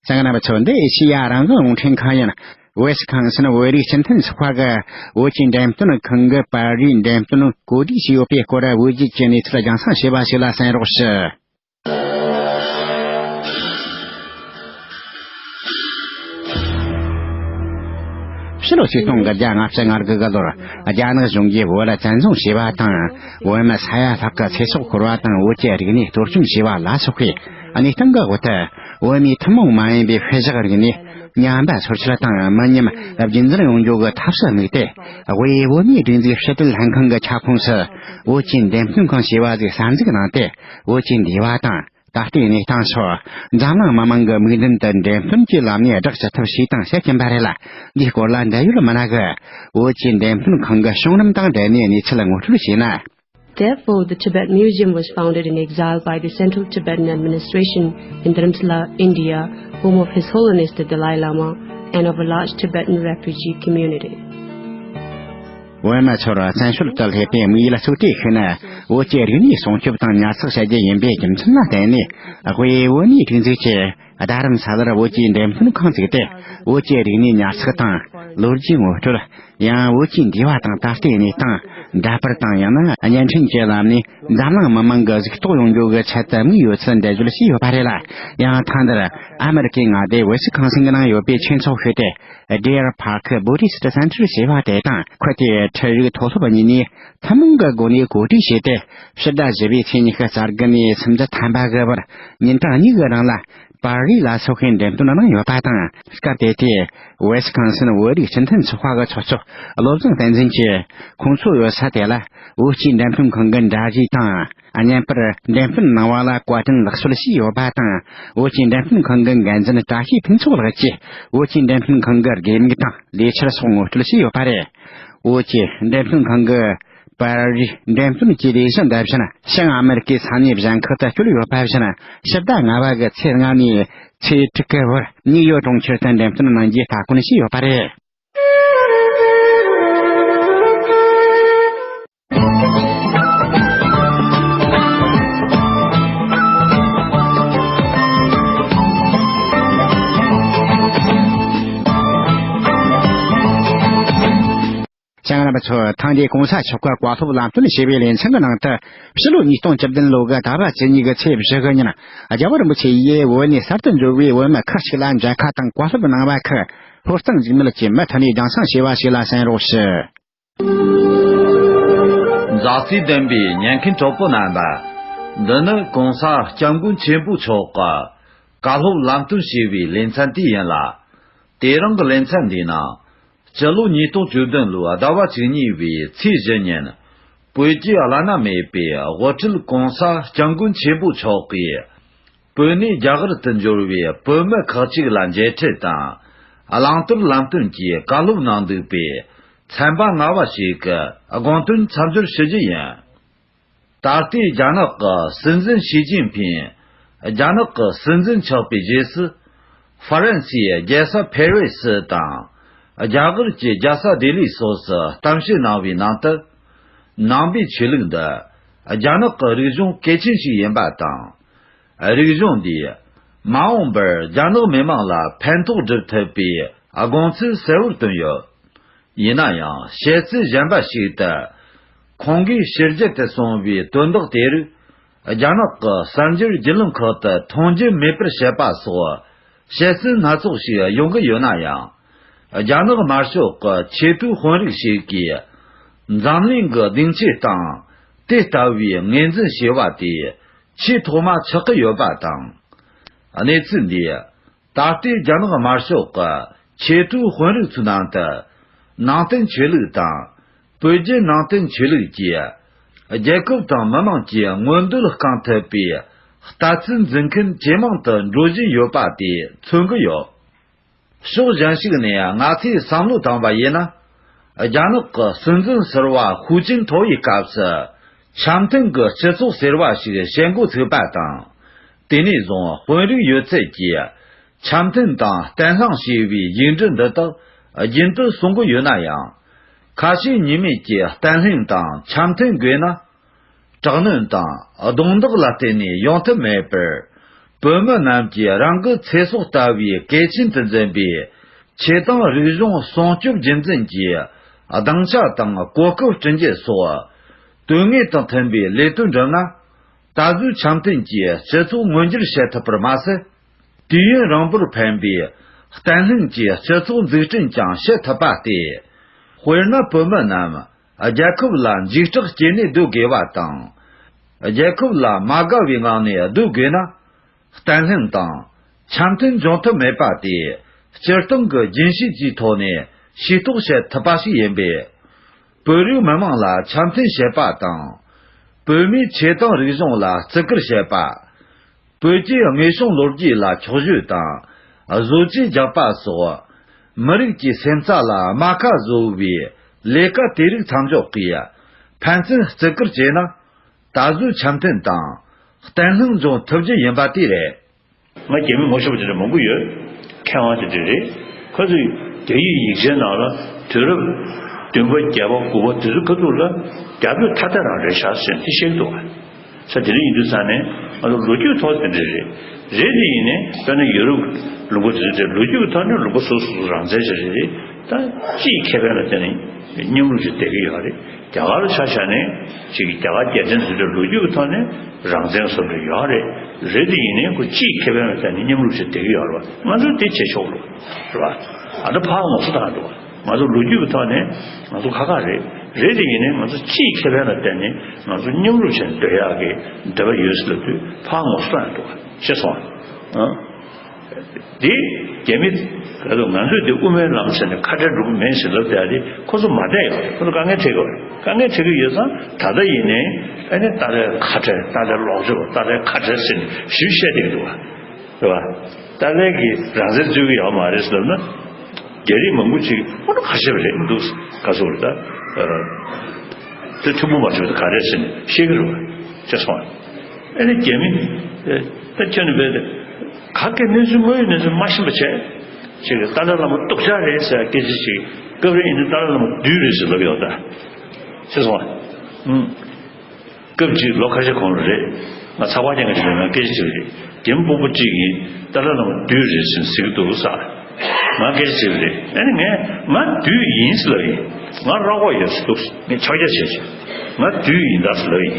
གསན་མཁན་རྣམ་པ་ཚོ། འདི་ཨེ་ཤེ་ཡ་རང་དབང་རླུང་འཕྲིན་ཁང་ཡིན། ཝི་སི་ཁོན་སིན་བོད་རིགས་སྤྱི་མཐུན་ཚོགས་པ་གི་བོད་ཀྱི་འགྲེམས་སྟོན་ཁང་གི་པར་རིས་འགྲེམས་སྟོན་གོ་སྒྲིག་བྱས་ཡོད་པའི་སྐོར། བོད་བརྒྱུད་ཀྱི་གནས་ཚུལ་རྒྱང་སྲིང་བྱས་པ་ཞིག་ལ་གསན་རོགས་ཞུ། ཕྱི་ལོ་ཆིག་སྟོང་དགུ་བརྒྱ་ལྔ་བཅུ་ང་དགུ་གི་ལོར་རྒྱ་ནག་གཞུང་གིས་བོད་ལ་བཙན་བཟུང་བྱས་པ་དང་། བོད་མི་ས་ཡ་ལྷག་གི་ཚེ་སྲོག་ཤོར་བ་དང་། བོད་ཀྱི་རིག་གནས་གཏོར་བཅོམ་བྱས་པ་ལ་སོགས་པའི་གནས་སྟངས་ཀྱི་འོག་ཏུ། བོད་མིའི་ཐུན་མོང་མ་ཡིན་པའི་ཤུལ་བཞག་རིག་གནས་ཉམས་པ་སོར་ཆུད་དང་མི་ཉམས་རྒྱུན་འཛིན་ཡོང་རྒྱུ་གི་ཐབས་སུ་དམིགས་ཏེ། དབུས་བོད་མིའི་སྒྲིག་འཛུགས་ཕྱི་དྲིལ་ལྷན་ཁང་གི་ཁྱབ་ཁོངས་སུ་བོད་ཀྱི་འགྲེམས་སྟོན་ཁང་ཞེས་པ་ཞིག་གསར་འཛུགས་གནང་སྟེ། བོད་ཀྱི་འདས་པ་དང་། ད་ལྟའི་གནས་སྟངས་སོགས་འཛམ་གླིང་མི་མང་གི་མིག་མདུན་དུ་འགྲེམས་སྟོན་གྱི་ལམ་ནས་བསྒྲགས་ཅི་ཐུབ་བྱས་དང་བྱེད་ཀྱིན་པ་རེད་ལ། འདིའི་སྐོར་ལ་འབྲེལ་ཡོད་མི་སྣ་གིས་བོད་ཀྱི་འགྲེམས་སྟོན་ཁང་གི་བྱུང་རིམ་དང་འབྲེལ་ནས་གནས་ཚུལ་ངོ་སྤྲོད་བྱས་ན། Therefore, the Tibet Museum was founded in exile by the Central Tibetan Administration in Dharamsala, India, home of His Holiness the Dalai Lama and of a large Tibetan refugee community. བོད་མི་ཚོར་བཙན་བྱོལ་དུ་སླེབས་པའི་དམིགས་ཡུལ་གཙོ་གྲས་ཤིག་ནི། བོད་ཀྱི་རིག་གནས་སྲུང་སྐྱོབ་དང་ཉར་ཚགས་བྱ་རྒྱུ་ཡིན་པའི་རྒྱུ་མཚན་ལ་བརྟེན་ནས། དབུས་བོད་མིའི་སྒྲིག་འཛུགས་ཀྱིས་རྡ་རམ་ས་ལར་བོད་ཀྱི་འགྲེམས་སྟོན་ཁང་བཙུགས་ཏེ། བོད་ཀྱི་རིག་གནས་ཉར་ཚགས་དང་། ལོ་རྒྱུས་ངོ་སྤྲོད། ཡང་བོད་ཀྱི་འདས་པ་དང་ད་ལྟའི་གནས་སྟངས་འདྲ་པར་དང་། ཡང་ན་བརྙན་འཕྲིན་གྱི་ལམ་ནས་འཛམ་གླིང་མི་མང་གི་གཟིགས་རྟོག་ཡོང་རྒྱུ་གི་ཆེད་དུ་དམིགས་ཡོད་ཚུལ་འགྲེལ་བརྗོད་བྱས་ཡོད་པ་རེད་ལ། ཡང་ཐེངས་འདིར་ཨ་མེ་རི་ཀའི་མངའ་སྡེ་ཝི་སི་ཁོན་སིན་གྱི་ནང་ཡོད་པའི་ཆོས་ཚོགས་ཤིག་སྟེ། Deer Park Buddhist Center ཞེས་པ་དེ་དང་། ཁུལ་དེའི་ཁྲིད་རིགས་མཐོ་སློབ་གཉིས་ནས་ཐུན་མོང་གི་སྒོ་ནས་གོ་སྒྲིག་བྱས་ཏེ། ཕྱི་ཟླ་བཞི་པའི་ཚེས་ཉི་ཤུ་རྩ་དགུ་ནས་སུམ་ཅུ་ཐམ་པ་གི་བར་ཉིན་གྲངས་གཉིས་ཀྱི་རིང་ལ། པར་རིས་ལ་སོགས་པའི་འགྲེམས་སྟོན་གནང་ཡོད་པ་དང་། སྐབས་དེ་དུས་ཝེ་སི་ཀོན་སིན་བོད་རིགས་སྤྱི་མཐུན་ཚོགས་པ་གི་ཚོགས་གཙོ་བློ་བཟང་བསྟན་འཛིན་གྱིས་ཁོང་ཚོ་ཡོད་ས་དེ་ལ་བོད་ཀྱི་འགྲེམས་སྟོན་ཁང་གི་འདྲ་གཞས་དང་། བརྙན་པར་འགྲེམས་སྟོན་གནང་བ་ལ་བཀའ་དྲིན་ལགས་སོ་ཞུས་ཡོད་པ་དང་། བོད་ཀྱི་འགྲེམས་སྟོན་ཁང་གི་འགན་འཛིན་བཀྲ་ཤིས་ཕུན་ཚོགས་ལགས་ཀྱིས་བོད་ཀྱི་འགྲེམས་སྟོན་ཁང་གི་དགོས་དམིགས་དང་ལས་འཆར་སོགས་ངོ་སྤྲོད་བྱས་ཡོད་པ་རེད། བོད་ཀྱི་འགྲེམས་སྟོན་ཁང་གི་པར་རིས་འགྲེམས་སྟོན་གྱི་ལས་གཞི་འདི་བཞིན་བྱང་ཨ་མེ་རི་ཀའི་ས་གནས་གཞན་ཁག་ཏུ་བསྐྱོད་ཡོད་པ་བཞིན། ཕྱི་ཟླ་ལྔ་པ་གི་ཚེས་ལྔ་ནས་ཚེས་དྲུག་གི་བར་ནིའུ་ཡོག་གྲོང་ཁྱེར་དུ་འགྲེམས་སྟོན་གནང་རྒྱུའི་སྟ་གོན་བྱས་ཡོད་པ་རེད། ལྕང་རིན་པ་ཚོ། ཐེངས་འདིའི་གོང་ས་མཆོག་གི་བཀའ་སློབ་ལམ་སྟོན་ཞེས་པའི་ལེ་ཚན་གྱི་ནང་དུ། ཕྱི་ལོ་ཉིས་སྟོང་བཅུ་བདུན་ལོ་གི་ཟླ་བ་བཅུ་གཉིས་ཀྱི་ཚེས་བཞི་གི་ཉིན། རྒྱལ་བ་རིན་པོ་ཆེ་ཡིས་བོད་ནས་གསར་དུ་འབྱོར་བའི་བོད་མི་ཁག་ཅིག་ལ་མཇལ་ཁ་དང་བཀའ་སློབ་གནང་བ་ཁག་ལྷོ་སྟེང་འཇིགས་མེད་ཀྱིས་མུ་མཐུད་ནས་རྒྱང་སྲིང་བྱས་པ་ཞིག་ལ་གསན་རོགས་ཞུ། མཛའ་བརྩེ་ལྡན་པའི་ཉན་མཁན་གྲོགས་པོ་རྣམ་པ། འདི་ནི་གོང་ས་སྐྱབས་མགོན་ཆེན་པོ་མཆོག་གི་བཀའ་སློབ་ལམ་སྟོན་ཞེས་པའི་ལེ་ཚན་དེ་ཡིན་ལ། དེ་རིང་གི་ལེ་ཚན་འདིའི་ནང་། སྤྱི་ལོ་ཉིས་སྟོང་བཅུ་བདུན་ལོའི་ཟླ་བ་བཅུ་གཉིས་པའི་ཚེས་བཞི་ཉིན། བོད་ཀྱི་བླ་ན་མེད་པའི་དབུ་ཁྲིད་གོང་ས་སྐྱབས་མགོན་ཆེན་པོ་མཆོག་གིས། བོད་ནས་རྒྱ་གར་དུ་འབྱོར་བའི་བོད་མི་ཁག་ཅིག་ལ་མཇལ་འཕྲད་དང་། བླང་དོར་ལམ་སྟོན་གྱི་བཀའ་སློབ་གནང་འདུག་པའི་ཚན་པ་ལྔ་པ་ཞིག་གི་དགོངས་དོན་མཚམས་སྦྱོར་ཞུ་རྒྱུ་ཡིན། ད་ལྟའི་རྒྱ་ནག་གི་སྲིད་འཛིན་ཞི་ཅིན་ཕིང་རྒྱ་ནག་གི་སྲིད་འཛིན་ཆགས་པའི་རྗེས་སུ། ཧྥ་རན་སིའི་རྒྱལ་ས་ཕེ་རེ་སི་དང་། རྒྱ་གར་གྱི་རྒྱལ་ས་ལྡི་ལི་སོགས་སུ་གཏམ་བཤད་གནང་བའི་ནང་དུ། ནང་པའི་ཆོས་ལུགས་འདི་རྒྱ་ནག་གི་རིག་གཞུང་གལ་ཆེན་ཞིག་ཡིན་པ་དང་། རིག་གཞུང་འདིས་མ་འོངས་པར་རྒྱ་ནག་མི་དམངས་ལ་ཕན་ཐོགས་སྒྲུབ་ཐུབ་པའི་དགོངས་ཚུལ་གསལ་བོར་བཏོན་ཡོད། ཡིན་ན་ཡང་བཤད་ཚུལ་གཞན་པ་ཞིག་ཏུ། ཁོང་གིས་ཕྱི་རྒྱལ་དུ་སོང་བའི་དོན་དག་དེ་རིགས་རྒྱ་ནག་གི་གསར་འགྱུར་བརྒྱུད་ལམ་ཁག་ཏུ་མཐོང་རྒྱུ་མེད་པར་བཤད་པ་སོགས་བཤད་ཚུལ་སྣ་ཚོགས་ཤིག་ཡོང་གི་ཡོད་ན་ཡང་། རྒྱ་ནག་དམར་ཤོག་གི་ཆེས་མཐོའི་དཔོན་རིགས་ཤིག་གིས་འཛམ་གླིང་གི་སྡིངས་ཆའི་སྟེང་དེ་ལྟ་བུའི་ངོས་འཛིན་བྱས་པ་དེ་ཆེས་ཐོག་མ་ཆགས་ཀྱི་ཡོད་པ་དང་། གནས་ཚུལ་འདིས། ད་ལྟའི་རྒྱ་ནག་དམར་ཤོག་གི་ཆེས་མཐོའི་དཔོན་རིགས་ཚོའི་ནང་དུ། ནང་བསྟན་ཆོས་ལུགས་དང་། བོད་བརྒྱུད་ནང་བསྟན་ཆོས་ལུགས་ཀྱིས། རྒྱལ་ཁབ་དང་མི་དམངས་ཀྱི་མངོན་འདོད་བསྐང་ཐུབ་པའི་ལྟ་ཚུལ་འཛིན་མཁན་ཇེ་མང་དུ་འགྲོ་བཞིན་ཡོད་པ་དེ་མཚོན་གྱི་ཡོད། ཕྱོགས་གཞན་ཞིག་ནས་ང་ཚོས་བསམ་བློ་བཏང་བ་ཡིན་ན། རྒྱ་ནག་གི་སྲིད་འཛིན་ཟུར་པ་ཧུའུ་ཅིན་ཐའོ་ཡི་སྐབས་སུ། འཆམ་མཐུན་གྱི་སྤྱི་ཚོགས་ཟེར་བ་ཞིག་བྱེད་འགོ་ཚུགས་པ་དང་། དེ་ནས་བཟུང་དཔོན་རིགས་ཡོད་ཚད་ཀྱིས། འཆམ་མཐུན་དང་བརྟན་ལྷིང་ཞེས་པའི་ཡིག་འབྲུ་འདི་དག་རྒྱུན་དུ་གསུང་གི་ཡོད་ན་ཡང་། ཁ་ཞེ་གཉིས་མེད་ཀྱིས་བརྟན་ལྷིང་དང་འཆམ་མཐུན་དགོས་ན། དྲག་གནོན་དང་རྡུང་རྡེག་ལ་བརྟེན་ནས་ཡོང་ཐབས་མེད་པར། བོད་མི་རྣམས་ཀྱིས་རང་གི་ཚེ་སྲོག་ལྟ་བུའི་གལ་ཆེན་དུ་འཛིན་པའི་ཆོས་དང་རིག་གཞུང་སྲུང་སྐྱོབ་རྒྱུན་འཛིན་གྱིས་སྡིངས་ཆ་དང་གོ་སྐབས་བསྐྲུན་རྒྱུ་སོགས་དོན་དངོས་དང་མཐུན་པའི་ལས་དོན་བསྒྲུབས་ན། ད་གཟོད་འཆམ་མཐུན་གྱི་སྤྱི་ཚོགས་མངོན་འགྱུར་བྱེད་ཐུབ་པར་མ་ཟད། དུས་ཡུན་རིང་པོར་ཕན་པའི་བརྟན་ལྷིང་གི་སྤྱི་ཚོགས་འཛུགས་སྐྲུན་ཀྱང་བྱེད་ཐུབ་པ་སྟེ། དཔེར་ན། བོད་མི་རྣམས་རྒྱལ་ཁབ་ལ་འཇིགས་སྐྲག་སྐྱེས་ནས་སྡོད་དགོས་པ་དང་། རྒྱལ་ཁབ་ལ་མ་དགའ་བའི་ངང་ནས་སྡོད་དགོས་ན། བརྟན་ལྷིང་དང་འཆམ་མཐུན་འབྱུང་ཐབས་མེད་པ་དེ། སྤྱིར་བཏང་གི་རྒྱུན་ཤེས་ཀྱི་ཐོག་ནས་ཤེས་རྟོགས་བྱེད་ཐུབ་པ་ཞིག་ཡིན་པས། བོད་རིགས་མི་དམངས་ལ་འཆམ་མཐུན་བྱེད་པ་དང་། བོད་མིའི་ཆོས་དང་རིག་གཞུང་ལ་བརྩི་བཀུར་བྱེད་པ། བོད་ཀྱི་དངོས་བྱུང་ལོ་རྒྱུས་ལ་འཁྱོག་བརྗོད་དང་། བཟོ་བཅོས་རྒྱག་པ་སོགས། མི་རིགས་ཀྱི་སེམས་རྩ་ལ་རྨ་ཁ་བཟོ་བའི་ལས་ཀ་དེ་རིགས་མཚམས་འཇོག་གིས། ཕན་ཚུན་བརྩི་བཀུར་བྱས་ན། ད་གཟོད་འཆམ་མཐུན་དང་། བརྟན་ལྷིང་འབྱུང་ཐུབ་རྒྱུ་ཡིན་པ་དེ་རེད། ང་རྒྱ་མི་ངོ་ཤེས་པ་དེ་འདྲ་མང་པོ་ཡོད། མཁས་དབང་དེ་འདྲ་རེད། ཁོ་ཚོས་རྒྱ་ཡིག་ཡིག་ཆའི་ནང་ལ་དུས་རབས་བདུན་པ་བརྒྱད་པ་དགུ་པ་དེ་ཚོ་ཁ་ཐུག་ལ་རྒྱ་བོད་ཐ་དད་རང་རེད་ཤག་ཟེར་ནས་དེ་བཤད་འདུག་བ། ས་དེ་འདྲ་ཡིན་དུས་ཙང་ནས་ང་ཚོ་ལོ་རྒྱུས་ཐོག་དེ་འདྲ་རེད། རེད་དེ་ཡིན་ནའི་དཔེར་ན་ཡུ་རོབ་ལུང་པ་དེ་ཚོ་དེ་ལོ་རྒྱུས་ཀྱི་ཐོག་ནས་ལུང་པ་སོ་སོ་སོ་རང་བཙན་ཞིག་རེད། ད་སྤྱིའི་ཁེ་ཕན་ལ་བརྟེན་ནས་མཉམ་རུབ་ཅིག་བསྡད་ཀྱི་ཡོད་རེད། རྒྱ་གར་ཆ་བཞག་ནས་ཅིག་རྒྱ་གར་རྒྱལ་བསྟན་དེ་ཚོའི་ལོ་རྒྱུས་ཀྱི་ཐོག་ནས་རང་བཙན་བཟོ་འདྲ་ཡོད་རེད། རེད་དེ་ཡིན་ནའི་ཁོ་སྤྱིའི་ཁེ་ཕན་ལ་བརྟེན་ནས་མཉམ་རུབ་བྱས་བསྡད་ཀྱི་ཡོད་རེད་བ། ང་ཚོས་དེ་བྱེད་ཆོག་ལོ་རེད་བ། ཨ་ད་ཕར་ངོ་སོ་བཏང་འདུག་བ། ང་ཚོ་ལོ་རྒྱུས་ཀྱི་ཐོག་ནས་ང་ཚོ་ཁ་ཁ་རེད། རེད་དེ་ཡིན་ནའི་ང་ཚོ་སྤྱིའི་ཁེ་ཕན་ལ་བརྟེན་ནས་ང་ཚོ་མཉམ་རུབ་བྱས་ནས་སྡོད་ཡག་གི་འདོད་པ་ཡོད་ཟེར་ལབ་དུས་ཕར་ངོ་སོ་བཏང་འདུག་བ། ཤེས་སོང་ཨ། འདི་རྒྱ་མི་ག་ཚོད་ང་ཚོས་འདི་དབུ་མའི་ལམ་ཟེར་ནས་ཁ་བྲལ་འགྲོ་གི་མེད་ཟེར་ལབ་བསྡད་དེ་ཁོ་ཚོ་མ་བསྡད་ཡོད། ཁོ་ཚོ་དཀའ་ངལ་འཕྲད་ཀྱི་ཡོད། དཀའ་ངལ་འཕྲད་ཀྱི་ཡོད་ཙང་ད་ལྟ་ཡིན་ནའི་ཨ་ནི་ཏཱ་ལའི་ཁ་བྲལ། ཏཱ་ལའི་ལོག་སྤྱོད། ཏཱ་ལའི་ཁ་བྲལ་ཟེར་ནས་ཞུས་བཤད་བསྡད་ཀྱི་འདུག་བ། རེད་བ། ཏཱ་ལའི་གིས་རང་བཙན་རྩོད་ཀྱི་ཡོད་མ་རེད་ཟེར་ལབ་ན། རྒྱ་རིགས་མང་པོ་ཅིག་ཁོ་ན་ཁ་ཤས་རེད་འདུག་ག་ཚོད་རེད་ད། དེ་ཐུན་མོང་མ་བྱུང་ད་ག་རེད་ཟེར་ནས་བཤད་ཀྱི་རེད་བ། ཅེས་སོང་། ཨ་ནི་རྒྱ་མི་ད་ཁྱོད་ནི་བས་ད་ག་གེ་གནས་ཚུལ་དངོས་ཡོད་གནས་ཚུལ་མ་ཤེས་པ་བྱས། ཅིག་ཏཱ་ལའི་བླ་མ་སྟོབས་ཆག་རེད་ཟེར་སྐད་ཆ་ཅིག་སྐབས་རེ་ཡིན་ན་ཏཱ་ལའི་བླ་མ་བདུད་རེད་ཟེར་ལབ་ཡོད་ད། ཅེས་སོང་། ཨུམ། སྐབས་གཅིག་ལོ་ཁ་ཤས་གོང་ལ་རེད། ང་ཚགས་པར་རྒྱག་མཁན་ཞིག་ལ་ང་སྐད་ཆ་དྲིས་པ་རེད། རྒན་སྤོ་བོ་གཅིག་གིས་ཏཱ་ལའི་བླ་མ་བདུད་རེད་ཟེར་ཟེར་གྱི་འདུག་ས། ང་སྐད་ཆ་དྲིས་པ་རེད། ཨ་ནི་ངས་ང་བདུད་ཡིན་ཟེར་ལབ་ཡིན། ང་རོགས་པ་ཡོད་ཟེར་འདུག་ངས་ཕྱག་རྒྱ་བྱས་བྱས། ང་བདུད་ཡིན་ད་ཟེར་ལབ་ཡིན།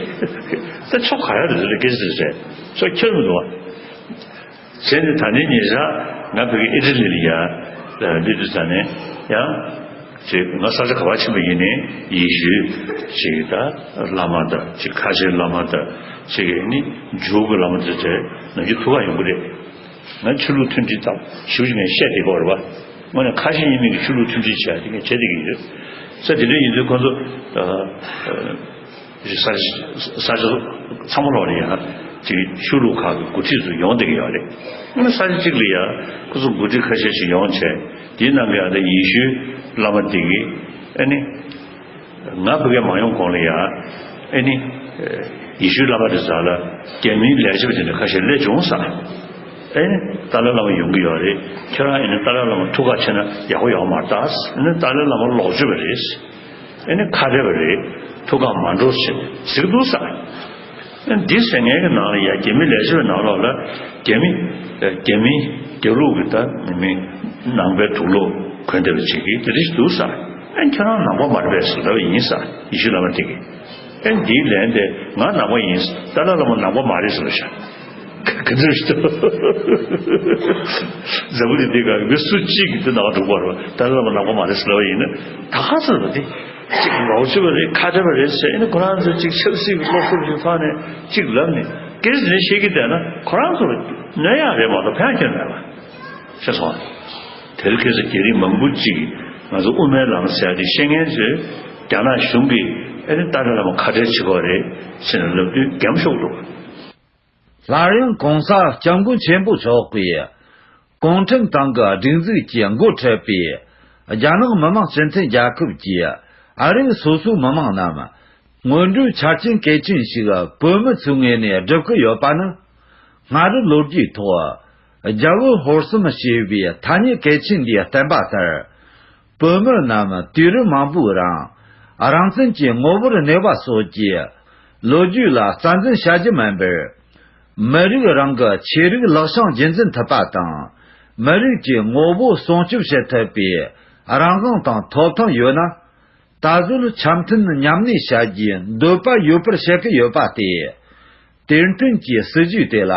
ད་ཆོ་ག་ཡ་རེད་ཟེར་སྐད་ཆ་དྲིས་པ་རེད། ཆོ་ཁྱོད་མི་འདུག་བ། བྱས་ནས་ད་ནི་ཉེ་ཆར་ང་ཕ་གི་ཨི་ཊ་ལི་ལ་ཡ་སླེབས་དུས་ཙ་ནས་ཡང་ཅིག་ང་ས་ཆ་ག་པར་ཕྱིན་པ་ཡིན་ནའི་ཡེ་ཤུའི་ཅིག་ད་བླ་མ་དང་ཅིག་ཁ་ཆེའི་བླ་མ་དང་ཅིག་ནི་འཇུག་གི་བླ་མ་དེ་ཚོ་ནམ་རྒྱུན་ཐུག་ག་ཡོང་གི་རེད། ང་ཆོས་ལུགས་མཐུན་སྒྲིལ་དང་ཞུ་ཞིག་ནས་བཤད་བསྡད་པ་རེད་བ། དངོས་གནས་ཁ་ཞེ་གཉིས་མེད་ཀྱི་ཆོས་ལུགས་མཐུན་སྒྲིལ་བྱས་དེ་ངས་བྱས་བསྡད་ཀྱི་ཡོད། ས་དེ་འདྲ་ཡིན་དུས་ཁོ་ཚོ་ས་ས་ཆ་ཚང་མ་ལོག་ལ་ཡང་ཅིག་ཆོས་ལུགས་ཁག་གི་འགོ་ཁྲིད་ཚོ་ཡོང་བསྡད་ཀྱི་ཡོད་རེད། ཨ་ནི་ས་ཆ་གཅིག་ལ་ཡང་ཁོ་ཚོ་འགོ་ཁྲིད་ཁ་ཤས་ཤིག་ཡོང་བྱས་དེའི་ནང་གི་ཨ་ནི་ཡེ་ཤུའི་བླ་མ་དེ་གིས་ཨ་ནི་ང་ཕ་གིར་མ་ཡོང་གོང་ལ་ཡང་ཨ་ནི་ཡེ་ཤུའི་བླ་མ་དེ་ཚོ་ལ་རྒྱ་མིའི་ལས་བྱེད་པ་དེ་འདྲ་ཁ་ཤས་སླེབས་བྱུང་ས། ཨ་ནི་ཏཱ་ལའི་བླ་མ་ཡོང་གི་ཡོད་རེད། ཁྱེད་རང་ཨ་ནི་ཏཱ་ལའི་བླ་མ་ཐུག་ག་ཕྱིན་ན་ཡག་པོ་ཡོད་མ་རེད་ད། ཨ་ནི་ཏཱ་ལའི་བླ་མ་ལོག་སྤྱོད་པ་རེད། ཨ་ནི་ཁ་བྲལ་བ་རེད། ཐུག་ག་མ་འགྲོ་ཟེར་ཟེར་གི་འདུག་ས། ཨ་ནི་འདི་ཟེར་མཁན་གྱི་ནང་ལ་ཡ་རྒྱ་མི་ལས་བྱེད་པའི་ནང་ལོགས་ལ་རྒྱ་མི་རྒྱ་མི་རྒྱ་ལུགས་ཀྱི་ད་མི་མི་ནང་པའི་དུག་ལོག་གོན་བསྡད་པ་ཅིག་གིས་དེ་འདྲ་ཞིག་འདུག་ས། ཨ་ནི་ཁྱེད་རང་ནང་པ་མ་རེད་པས་ཟེར་ལབ་པ་ཡིན་ས། ཡེ་ཤུ་བླ་མ་དེ་གིས། ཨ་ནི་འདིའི་ལན་དེ་ང་ནང་པ་ཡིན། ཏཱ་ལའི་བླ་མ་ནང་པ་མ་རེད་ཟེར་བ་ཤག་ག་ཚོད་ཞིག་འཛམ་བུ་གླིང་འདི་ག་མི་སུ་གཅིག་གིས་འདི་ནང་འགྲོ་གི་རེད་པ། ཏཱ་ལའི་བླ་མ་ནང་པ་མ་རེད་ཟེར་ལབ་པ་ཡིན་ན། ད་ག་ཚོད་པ་འདི་གཅིག་ལོག་སྤྱོད་པ་རེད། ཁ་བྲལ་བ་རེད་ཟེར། ཨ་ནི་ཁོ་རང་ཚོ་གཅིག་ཆབ་སྲིད་ཀྱི་བློ་ཁོག་ཞིག་འཕངས་ནས་གཅིག་ལབ་ནས་སྐད་ཆ་འདི་བཤད་ཀྱི་བསྡད་ན་ཁོ་རང་ཚོར་གནོད་ཡག་རེད་མ་གཏོགས་ཕན་ཁྱོན་མེད་པ། ཤེས་སོང་། དེ་རིང་ཁ་སང་རྒྱ་རིགས་མང་པོ་ཅིག་གིས་ང་ཚོ་དབུ་མའི་ལམ་ཟེར་ཡ་དེ་བཤད་མཁན་ཚོས་རྒྱ་ནག་གཞུང་གིས་ཨ་ནི་ཏཱ་ལའི་བླ་མ་ཁ་བྲལ་བྱེད་དགོས་རེད་ཟེར་ནས་ལབ་དུས་འགེམ་ཤོག་འདུག་སླར་ཡང་༸གོང་ས་༸སྐྱབས་མགོན་ཆེན་པོ་མཆོག་གིས་གུང་ཁྲན་ཏང་གི་སྒྲིག་འཛུགས་ཀྱི་འགོ་ཁྲིད་པའི་རྒྱ་ནག་མི་དམངས་སྤྱི་མཐུན་རྒྱལ་ཁབ་ཀྱི་ཨ་རིའི་སོ་སོའི་མི་དམངས་རྣམས་སྔོན་འགྲོའི་ཆ་རྐྱེན་གལ་ཆེན་ཞིག་བོད་མི་ཚོའི་ངོས་ནས་བསྒྲུབ་ཀྱི་ཡོད་པ་ནི། སྔ་རབས་ལོ་རྒྱུས་ཐོག་རྒྱལ་པོ་ཧོར་གསུམ་ཞེས་པའི་ཐ་སྙད་གལ་ཆེན་འདིའི་བསྟན་པ་ལྟར། བོད་མི་རྣམས་དུས་རབས་མང་པོའི་རིང་རང་བཙན་གྱི་ངོ་བོར་གནས་པ་སོགས་ཀྱི་ལོ་རྒྱུས་ལ་རྩ་འཛིན་བྱ་རྒྱུ་མིན་པར། མི་རིགས་རང་གི་ཆོས་རིག་ལག་བྱང་རྒྱུན་འཛིན་ཐུབ་པ་དང་། མི་རིགས་ཀྱི་ངོ་བོ་སྲུང་སྐྱོབ་བྱེད་ཐུབ་པའི་རང་དབང་དང་ཐོབ་ཐང་ཡོད་ན། ད་གཟོད་འཆམ་མཐུན་མཉམ་གནས་བྱ་རྒྱུའི་འདོད་པ་ཡོད་པར་བཤད་ཀྱི་ཡོད་པ་སྟེ། དེར་མཐུན་གྱི་སྲིད་ཇུས་དེ་ལ་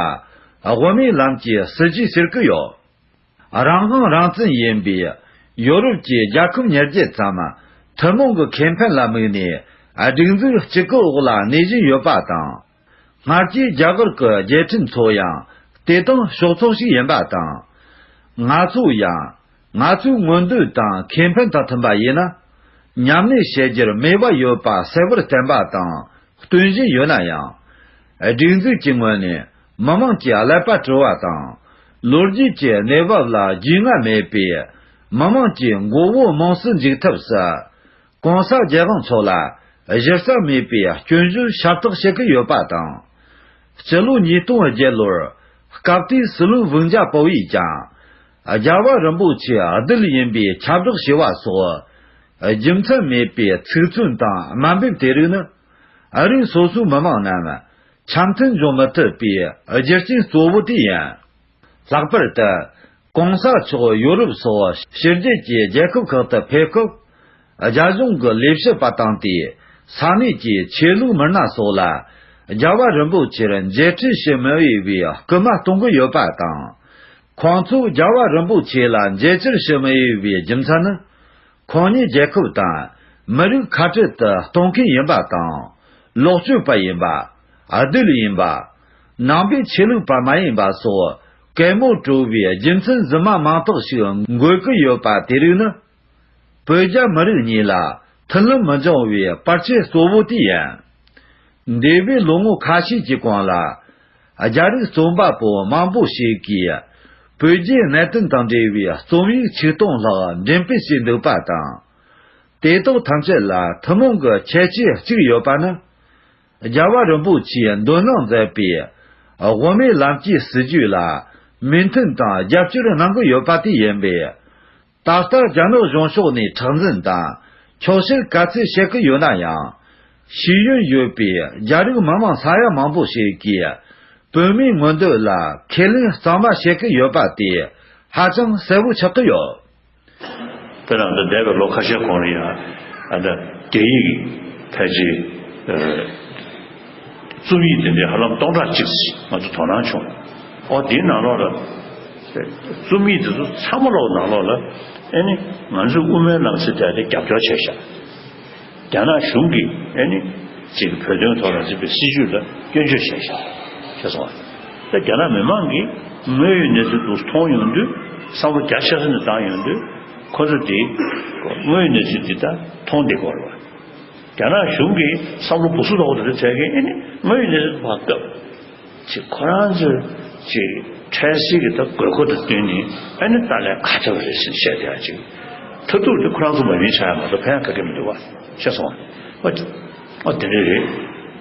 དབུ་མའི་ལམ་གྱི་སྲིད་ཇུས་ཟེར་གྱི་ཡོད། རང་དབང་རང་བཙན་ཡིན་པའི་ཡོ་རོབ་ཀྱི་རྒྱལ་ཁབ་ཉེར་བརྒྱད་ཙམ་ཐུན་མོང་གི་ཁེ་ཕན་ལ་དམིགས་ནས་སྒྲིག་འཛུགས་གཅིག་གི་འོག་ལ་གནས་བཞིན་ཡོད་པ་དང་། སྔར་གྱི་རྒྱ་གར་གྱི་རྒྱལ་ཕྲན་ཚོ་ཡང་དེ་དང་ཕྱོགས་ཚོགས་ཤིག་ཡིན་པ་དང་། ང་ཚོ་ཡང་ང་ཚོའི་མངོན་འདོད་དང་ཁེ་ཕན་དང་མཐུན་པ་ཡིན་ན། མཉམ་གནས་བྱེད་རྒྱུར་མོས་པ་ཡོད་པ་གསལ་བོར་བསྟན་པ་དང་སྟོན་བཞིན་ཡོད་ན་ཡང་། སྒྲིག་འཛུགས་ཀྱི་ངོས་ནས་མི་དམངས་ཀྱི་ཀླད་པ་བཀྲུ་བ་དང་། ལོ་རྒྱུས་ཀྱི་གནས་བབ་ལ་རྒྱུས་མངའ་མེད་པའི་མི་དམངས་ཀྱི་མགོ་བོ་རྨོངས་སུ་འཇུག་ཐབས་སུ། གོང་ས་རྒྱལ་དབང་མཆོག་ལ་གཞི་རྩ་མེད་པའི་སྐྱོན་བརྗོད་ཤ་སྟག་བྱེད་ཀྱི་ཡོད་པ་དང་། སྤྱི་ལོ་ཉིས་སྟོང་བརྒྱད་ལོར་སྐབས་དེའི་སྲིད་བློན་དབུ་ཇ་པོ་ཡིས་ཀྱང་། རྒྱལ་བ་རིན་པོ་ཆེ་བདུད་ཡིན་པའི་ཁྱབ་བསྒྲགས་བྱས་པ་སོགས་རྒྱུ་མཚན་མེད་པའི་ཚིག་མཚོན་དང་དམའ་འབེབས་དེ་རིགས་ནི། ཨ་རིའི་སོ་སོའི་མི་དམངས་རྣམས་འཆམ་མཐུན་འབྱུང་མི་ཐུབ་པའི་རྒྱུ་རྐྱེན་གཙོ་བོ་དེ་ཡིན། ལྷག་པར་དུ། གོང་ས་མཆོག་ཡོ་རོབ་སོགས་ཕྱི་རྒྱལ་གྱི་རྒྱལ་ཁབ་ཁག་ཏུ་ཕེབས་སྐབས། རྒྱ་གཞུང་གི་ལས་བྱེད་པ་དང་དེའི་ས་གནས་ཀྱི་ཆོས་ལུགས་མི་སྣ་སོགས་ལ་རྒྱལ་བ་རིན་པོ་ཆེར་མཇལ་འཕྲད་བྱེད་མི་འོས་པའི་སྐུལ་མ་གཏོང་གི་ཡོད་པ་དང་། ཁོང་ཚོས་རྒྱལ་བ་རིན་པོ་ཆེ་ལ་མཇལ་བཅར་བྱེད་མི་འོས་པའི་རྒྱུ་མཚན་ནི། ཁོང་ཉིད་རྒྱལ་ཁབ་དང་མི་རིགས་ཁ་བྲལ་དུ་གཏོང་མཁན་ཡིན་པ་དང་། ལོག་སྤྱོད་པ་ཡིན་པ། བདུད་ཡིན་པ། ནང་པའི་ཆོས་ལུགས་པ་མ་ཡིན་པ་སོགས་ གད་མོ་བྲོ་བའི་རྒྱུ་མཚན་རྫུན་མ་མང་དག་ཞིག་འགོད་ཀྱི་ཡོད་པ་དེ་རིགས་ནི། བོད་རྒྱ་མི་རིགས་གཉིས་ལ་མཐུན་ལམ་མི་འབྱུང་བའི་བར་ཆད་གཙོ་བོ་དེ་ཡིན། འདས་པའི་ལོ་ངོ་ཁ་ཤས་ཀྱི་གོང་ལ། རྒྱ་རིགས་རྩོམ་པ་པོ་མང་པོ་ཞིག་གིས། བོད་རྒྱའི་གནད་དོན་དང་འབྲེལ་བའི་རྩོམ་ཡིག་ཆིག་སྟོང་ལྷག་འགྲེམས་སྤེལ་བྱས་འདུག་པ་དང་། དེ་དག་ཐམས་ཅད་ལ་ཐུན་མོང་གི་ཁྱད་ཆོས་གཅིག་ཡོད་པ་ནི། རྒྱལ་བ་རིན་པོ་ཆེས་འདོན་གནང་མཛད་པའི་དབུ་མའི་ལམ་གྱི་སྲིད་བྱུས་ལ་མོས་མཐུན་དང་རྒྱབ་སྐྱོར་གནང་གི་ཡོད་པ་དེ་ཡིན་པས། ད་ལྟ་རྒྱ་ནག་གཞུང་ཕྱོགས་ནས་མཁྲེགས་འཛིན་དང་འཁྱོག་བཤད་ག་ཚད་བྱེད་ཀྱི་ཡོད་ན་ཡང་། ཤེས་ཡོན་ཡོད་པའི་རྒྱ་རིགས་མི་མང་ས་ཡ་མང་པོ་ཞིག་གིས་བོད་མིའི་མངོན་འདོད་ལ་ཁས་ལེན་གཙང་མ་བྱེད་ཀྱི་ཡོད་པ་དེ་ཧ་ཅང་གསལ་བོ་ཆགས་ཀྱི་ཡོད། དཔེར་ན་འདི་འདས་པའི་ལོ་ཁ་ཤས་གོང་ལ་ཡང་ཨ་ད་རྒྱ་ཡིག་ཕལ་ཆེར་རྩོམ་ཡིག་དེ་འདྲའི་ཧ་ལམ་སྟོང་ཕྲག་གཅིག་ང་ཚོ་དོ་སྣང་བྱུང་། ཨོ་དེའི་ནང་ལོགས་ལ་རྩོམ་ཡིག་དེ་ཚོ་ཚང་མ་ལོག་ནང་ལོགས་ལ་ཨེ་ནི་ང་ཚོའི་དབུ་མའི་ལམ་ཟེར་དེ་རྒྱབ་སྐྱོར་བྱས་ཤག་རྒྱ་ནག་གཞུང་གིས་ཨེ་ནི་ཅིག་བོད་དོན་ཐོག་ལ་བཟོས་པའི་སྲིད་བྱུས་ལ་སྐྱོན་བརྗོད་བྱས་ཤག་ཤེས་སོང་ང་། ད་རྒྱ་ནག་མི་མང་གིས་དངོས་ཡོད་གནས་ཚུལ་འདུག་མཐོང་ཡོང་དུས་བསམ་བློ་རྒྱ་ཆེ་ས་ནས་བཏང་ཡོང་དུས་ཁོ་ཚོ་དེ་དངོས་ཡོད་གནས་ཚུལ་འདི་ད་མཐོང་བསྡད་ཀྱི་ཡོད་རེད་བ། རྒྱ་ནག་གཞུང་གིས་བསམ་བློ་སྦུ་སུ་ལོག་འདུག་ཟེར་མཁན་ཨེ་ནི་དངོས་ཡོད་གནས་ཚུལ་བར་སྐབས། ཅིག་ཁོ་རང་ཚོས་ཅིག་འཕྲལ་སེལ་གྱི་ད་དགོས་མཁོ་དང་བསྟུན་ནས་ཨ་ནི་ཏཱ་ལའི་ཁ་ཐོར་རེད་ཟེར་བཤད་བསྡད་ཡ་ཅིག་མཐར་ཐུག་དེ་ཁོ་རང་ཚོ་མ་ཡིན་ཆགས་ཡ་མ་གཏོགས་ཕན་ཡ་ག་གེ་མི་འདུག་བ། ཤེས་སོང་བ། ཨ་དེ་འདྲ་རེད།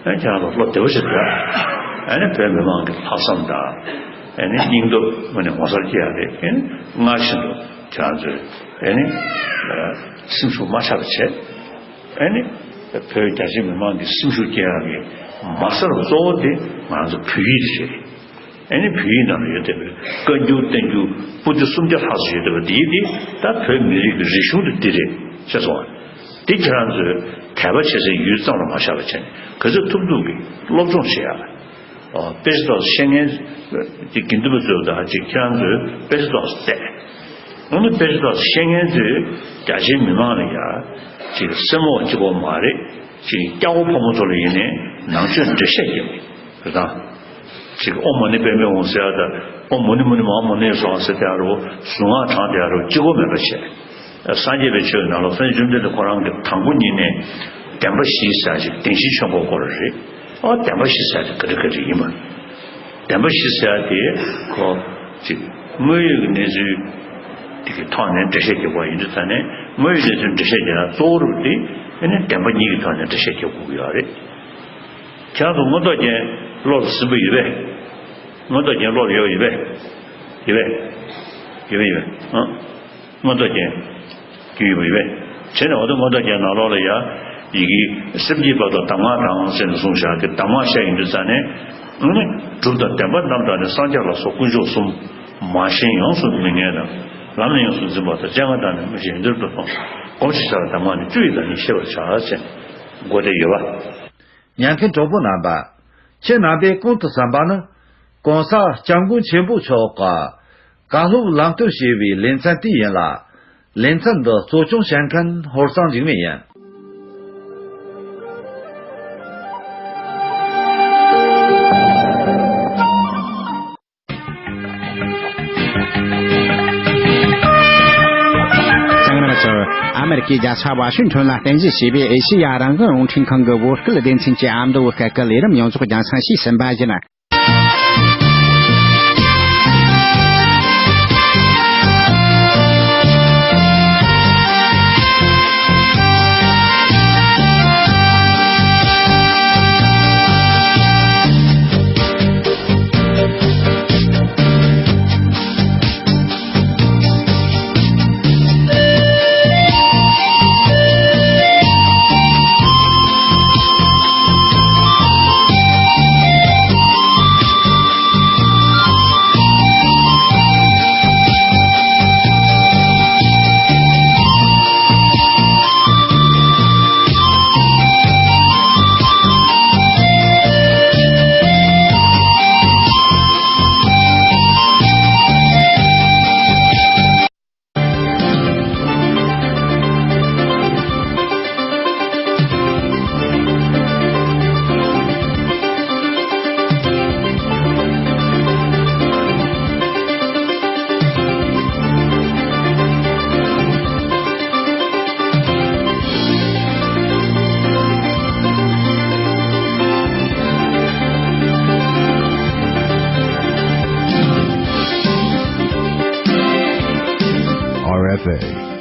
ཨ་ནི་ཁྱེད་རང་ཚོ་བློ་བདེ་པོ་བྱེད་དགོས། ཨ་ནི་བོད་མི་མང་གི་ལྷག་བསམ་དང་ཨ་ནི་སྙིང་སྟོབས་དངོས་གནས་ངོ་མཚར་སྐྱེ་ཡ་རེད། ཨ་ནི་སྔར་བཞིན་དུ་ཁྱེད་རང་ཚོས་ཨ་ནི་སེམས་ཤུགས་མ་ཆག་པ་བྱེད། ཨ་ནི་བོད་རྒྱ་ཆེ་མི་མང་གི་སེམས་ཤུགས་སྐྱེད་ཡག་གི་མ་རྩ་གཙོ་བོ་དེ་ང་ཚོ་བོད་ཡིག་དེ་རེད། ཨ་ནི་བོད་ཡིག་ནང་ལ་ཡོད་བསྡད་པའི་བཀའ་འགྱུར་བསྟན་འགྱུར་པོ་ཏི་སུམ་བརྒྱ་ལྷག་ཙམ་ཡོད་བསྡད་པ་དེ་དེ་ད་བོད་མི་རིགས་ཀྱི་རིག་གཞུང་དེ་འདི་རེད། ཤེས་སོང་ང་། དེ་ཁྱེད་རང་ཚོས་དད་པ་བྱེད་སའི་ཡུལ་ཙམ་ལ་མ་བཞག་པ་བྱས་ནས་ག་ཚོད་ཐུབ་ཐུབ་ཀྱིས་སློབ་སྦྱོང་བྱེད་ཡག་དཔེ་ཆ་ཏོག་ཙམ་ཤེས་མཁན་གྱི་དགེ་འདུན་པ་ཚོས་ད་ཅིག་ཁྱེད་རང་ཚོས་དཔེ་ཆ་ཏོག་ཙམ་བལྟས། འོ་ན་དཔེ་ཆ་ཏོག་ཙམ་ཤེས་མཁན་ཚོས་རྒྱ་ཆེའི་མི་མང་ལ་ཡ་ཅིག་སེམས་འོག་གཅིག་པོ་མ་རེད། ཅིག་སྐྱ་བོ་ཕོ་མོ་ཚོ་ལ་ཡིན་ནའི་ནང་ཆོས་འགྲེལ་བཤད་རྒྱབ་རེད་ད། ཅིག་ཨོཾ་མ་ཎི་པདྨེ་ཧཱུྃ་ཟེར་ཡ་ད་ཨོཾ་མུ་ནི་མུ་ནི་མ་ཧཱ་མུ་ནེ་སྭཱ་ཧཱ་ཟེར་དེ་ཡ་རུ་གཟུངས་སྔགས་བགྲངས་དེ་ཡ་རུ་གཅིག་པོ་མེད་པ་བྱས། སངས་རྒྱས་པའི་ཆོས་ནང་ལ་སངས་རྒྱས་བཅོམ་ལྡན་འདས་ཁོ་རང་གིས་དང་པོ་ཉིད་ནས་བདེན་པ་བཞི་ཟེར་ཞིག་བདེན་བཞིའི་ཆོས་འཁོར་བསྐོར་བ་རེད། ཨོ་བདེན་པ་བཞི་ཟེར་དེ་ག་རེ་ག་རེ་ཡིན་པ། བདེན་པ་བཞི་ཟེར་དེ་ཁོ་ཅིག་དངོས་ཡོད་ཀྱི་གནས་ཚུལ་དེ་གི་ཐོག་ནས་འགྲེལ་བཤད་རྒྱག་པ་ཡིན་དུས་ད་ནས་དངོས་ཡོད་གནས་ཚུལ་འགྲེལ་བཤད་རྒྱག་ཡ་གཙོ་བོ་རུ་དེ་ཨ་ནི་བདེན་པ་གཉིས་ཀྱི་ཐོག་ནས་འགྲེལ་བཤད་རྒྱག་དགོས་ཀྱི་ཡོད་རེད། ཁྱེད་རང་ཚོ་མངོན་རྟོགས་རྒྱན་བློ་ལ་ཟིན་པ་ཡོད་པས། མངོན་རྟོགས་རྒྱན་བློ་ལ་ཡོད་ཡོད་པས། ཡོད་པས། ཡོད་པས་ཡོད་པས། ཨང་། མངོན་རྟོགས་རྒྱན། རྒྱུ་ཡོད་པ་ཡོད་པས། བྱས་ནས་འོ་ད་མངོན་རྟོགས་རྒྱན་ནང་ལོགས་ལ་ཡ། ཡི་གེ་སེམས་བསྐྱེད་པ་དང་གདམས་ངག་དང་ཟེར་ནས་གསུངས་བཞག་གི་གདམས་ངག་བཤད་ཡིན་དུས་ཙང་ནས། ཨང་། གྲུབ་དང་བདེན་པ་རྣམས་དང་ནི་སངས་རྒྱས་ལ་སོགས་དཀོན་མཆོག་གསུམ། མ་ཞེན་ཡོངས་སུ་སྨིན་མཁན་དང་། ལམ་ལ་ཡོངས་སུ་འཛིན་པ་དང་། སྤྱན་སྔར་དང་ནི་མི་ཕྱེད་ཡོན་ཏན་སྤྲུལ་སྟོན། སྒོམ་ཞེས་བྱ་བའི་གདམས་ངག་ནི། བཅུ་ཡི་བདག་ཉིད་ཤེས་པར་བྱ་ཟེར་ནས་འགོ་དེ་ཡོད་པ། ཉན་མཁན་གྲོགས་པོ་རྣམ་པ། ཁྱེད་རྣམ་པས་གོང་དུ་གསན་པ་ནི། ྋགོང་ས་ྋསྐྱབས་མགོན་ཆེན་པོ་མཆོག་གི་བཀའ་སློབ་ལམ་སྟོན་ཞེས་པའི་ལེ་ཚན་དེ་ཡིན་ལ། ལེ་ཚན་འདི་གཙོ་སྐྱོང་བྱེད་མཁན་ཧོར་གཙང་འཇིགས་མེད་ཡིན། གསན་མཁན་རྣམ་པ་ཚོ། ཨ་མེ་རི་ཀའི་རྒྱལ་ས་ཝ་ཤིང་ཊོན་ལ་རྟེན་གཞི་བྱས་པའི་ཨེ་ཤེ་ཡ་རང་དབང་རླུང་འཕྲིན་ཁང་གི་བོད་སྐད་སྡེ་ཚན་གྱི་ཨ་མདོ་བོད་སྐད་ཀྱི་ལས་རིམ་ཡོངས་རྫོགས་རྒྱང་སྲིང་ཞུས་ཟིན་པ་ཡིན།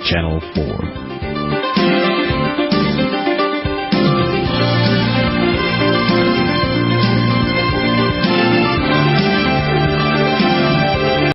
Channel four.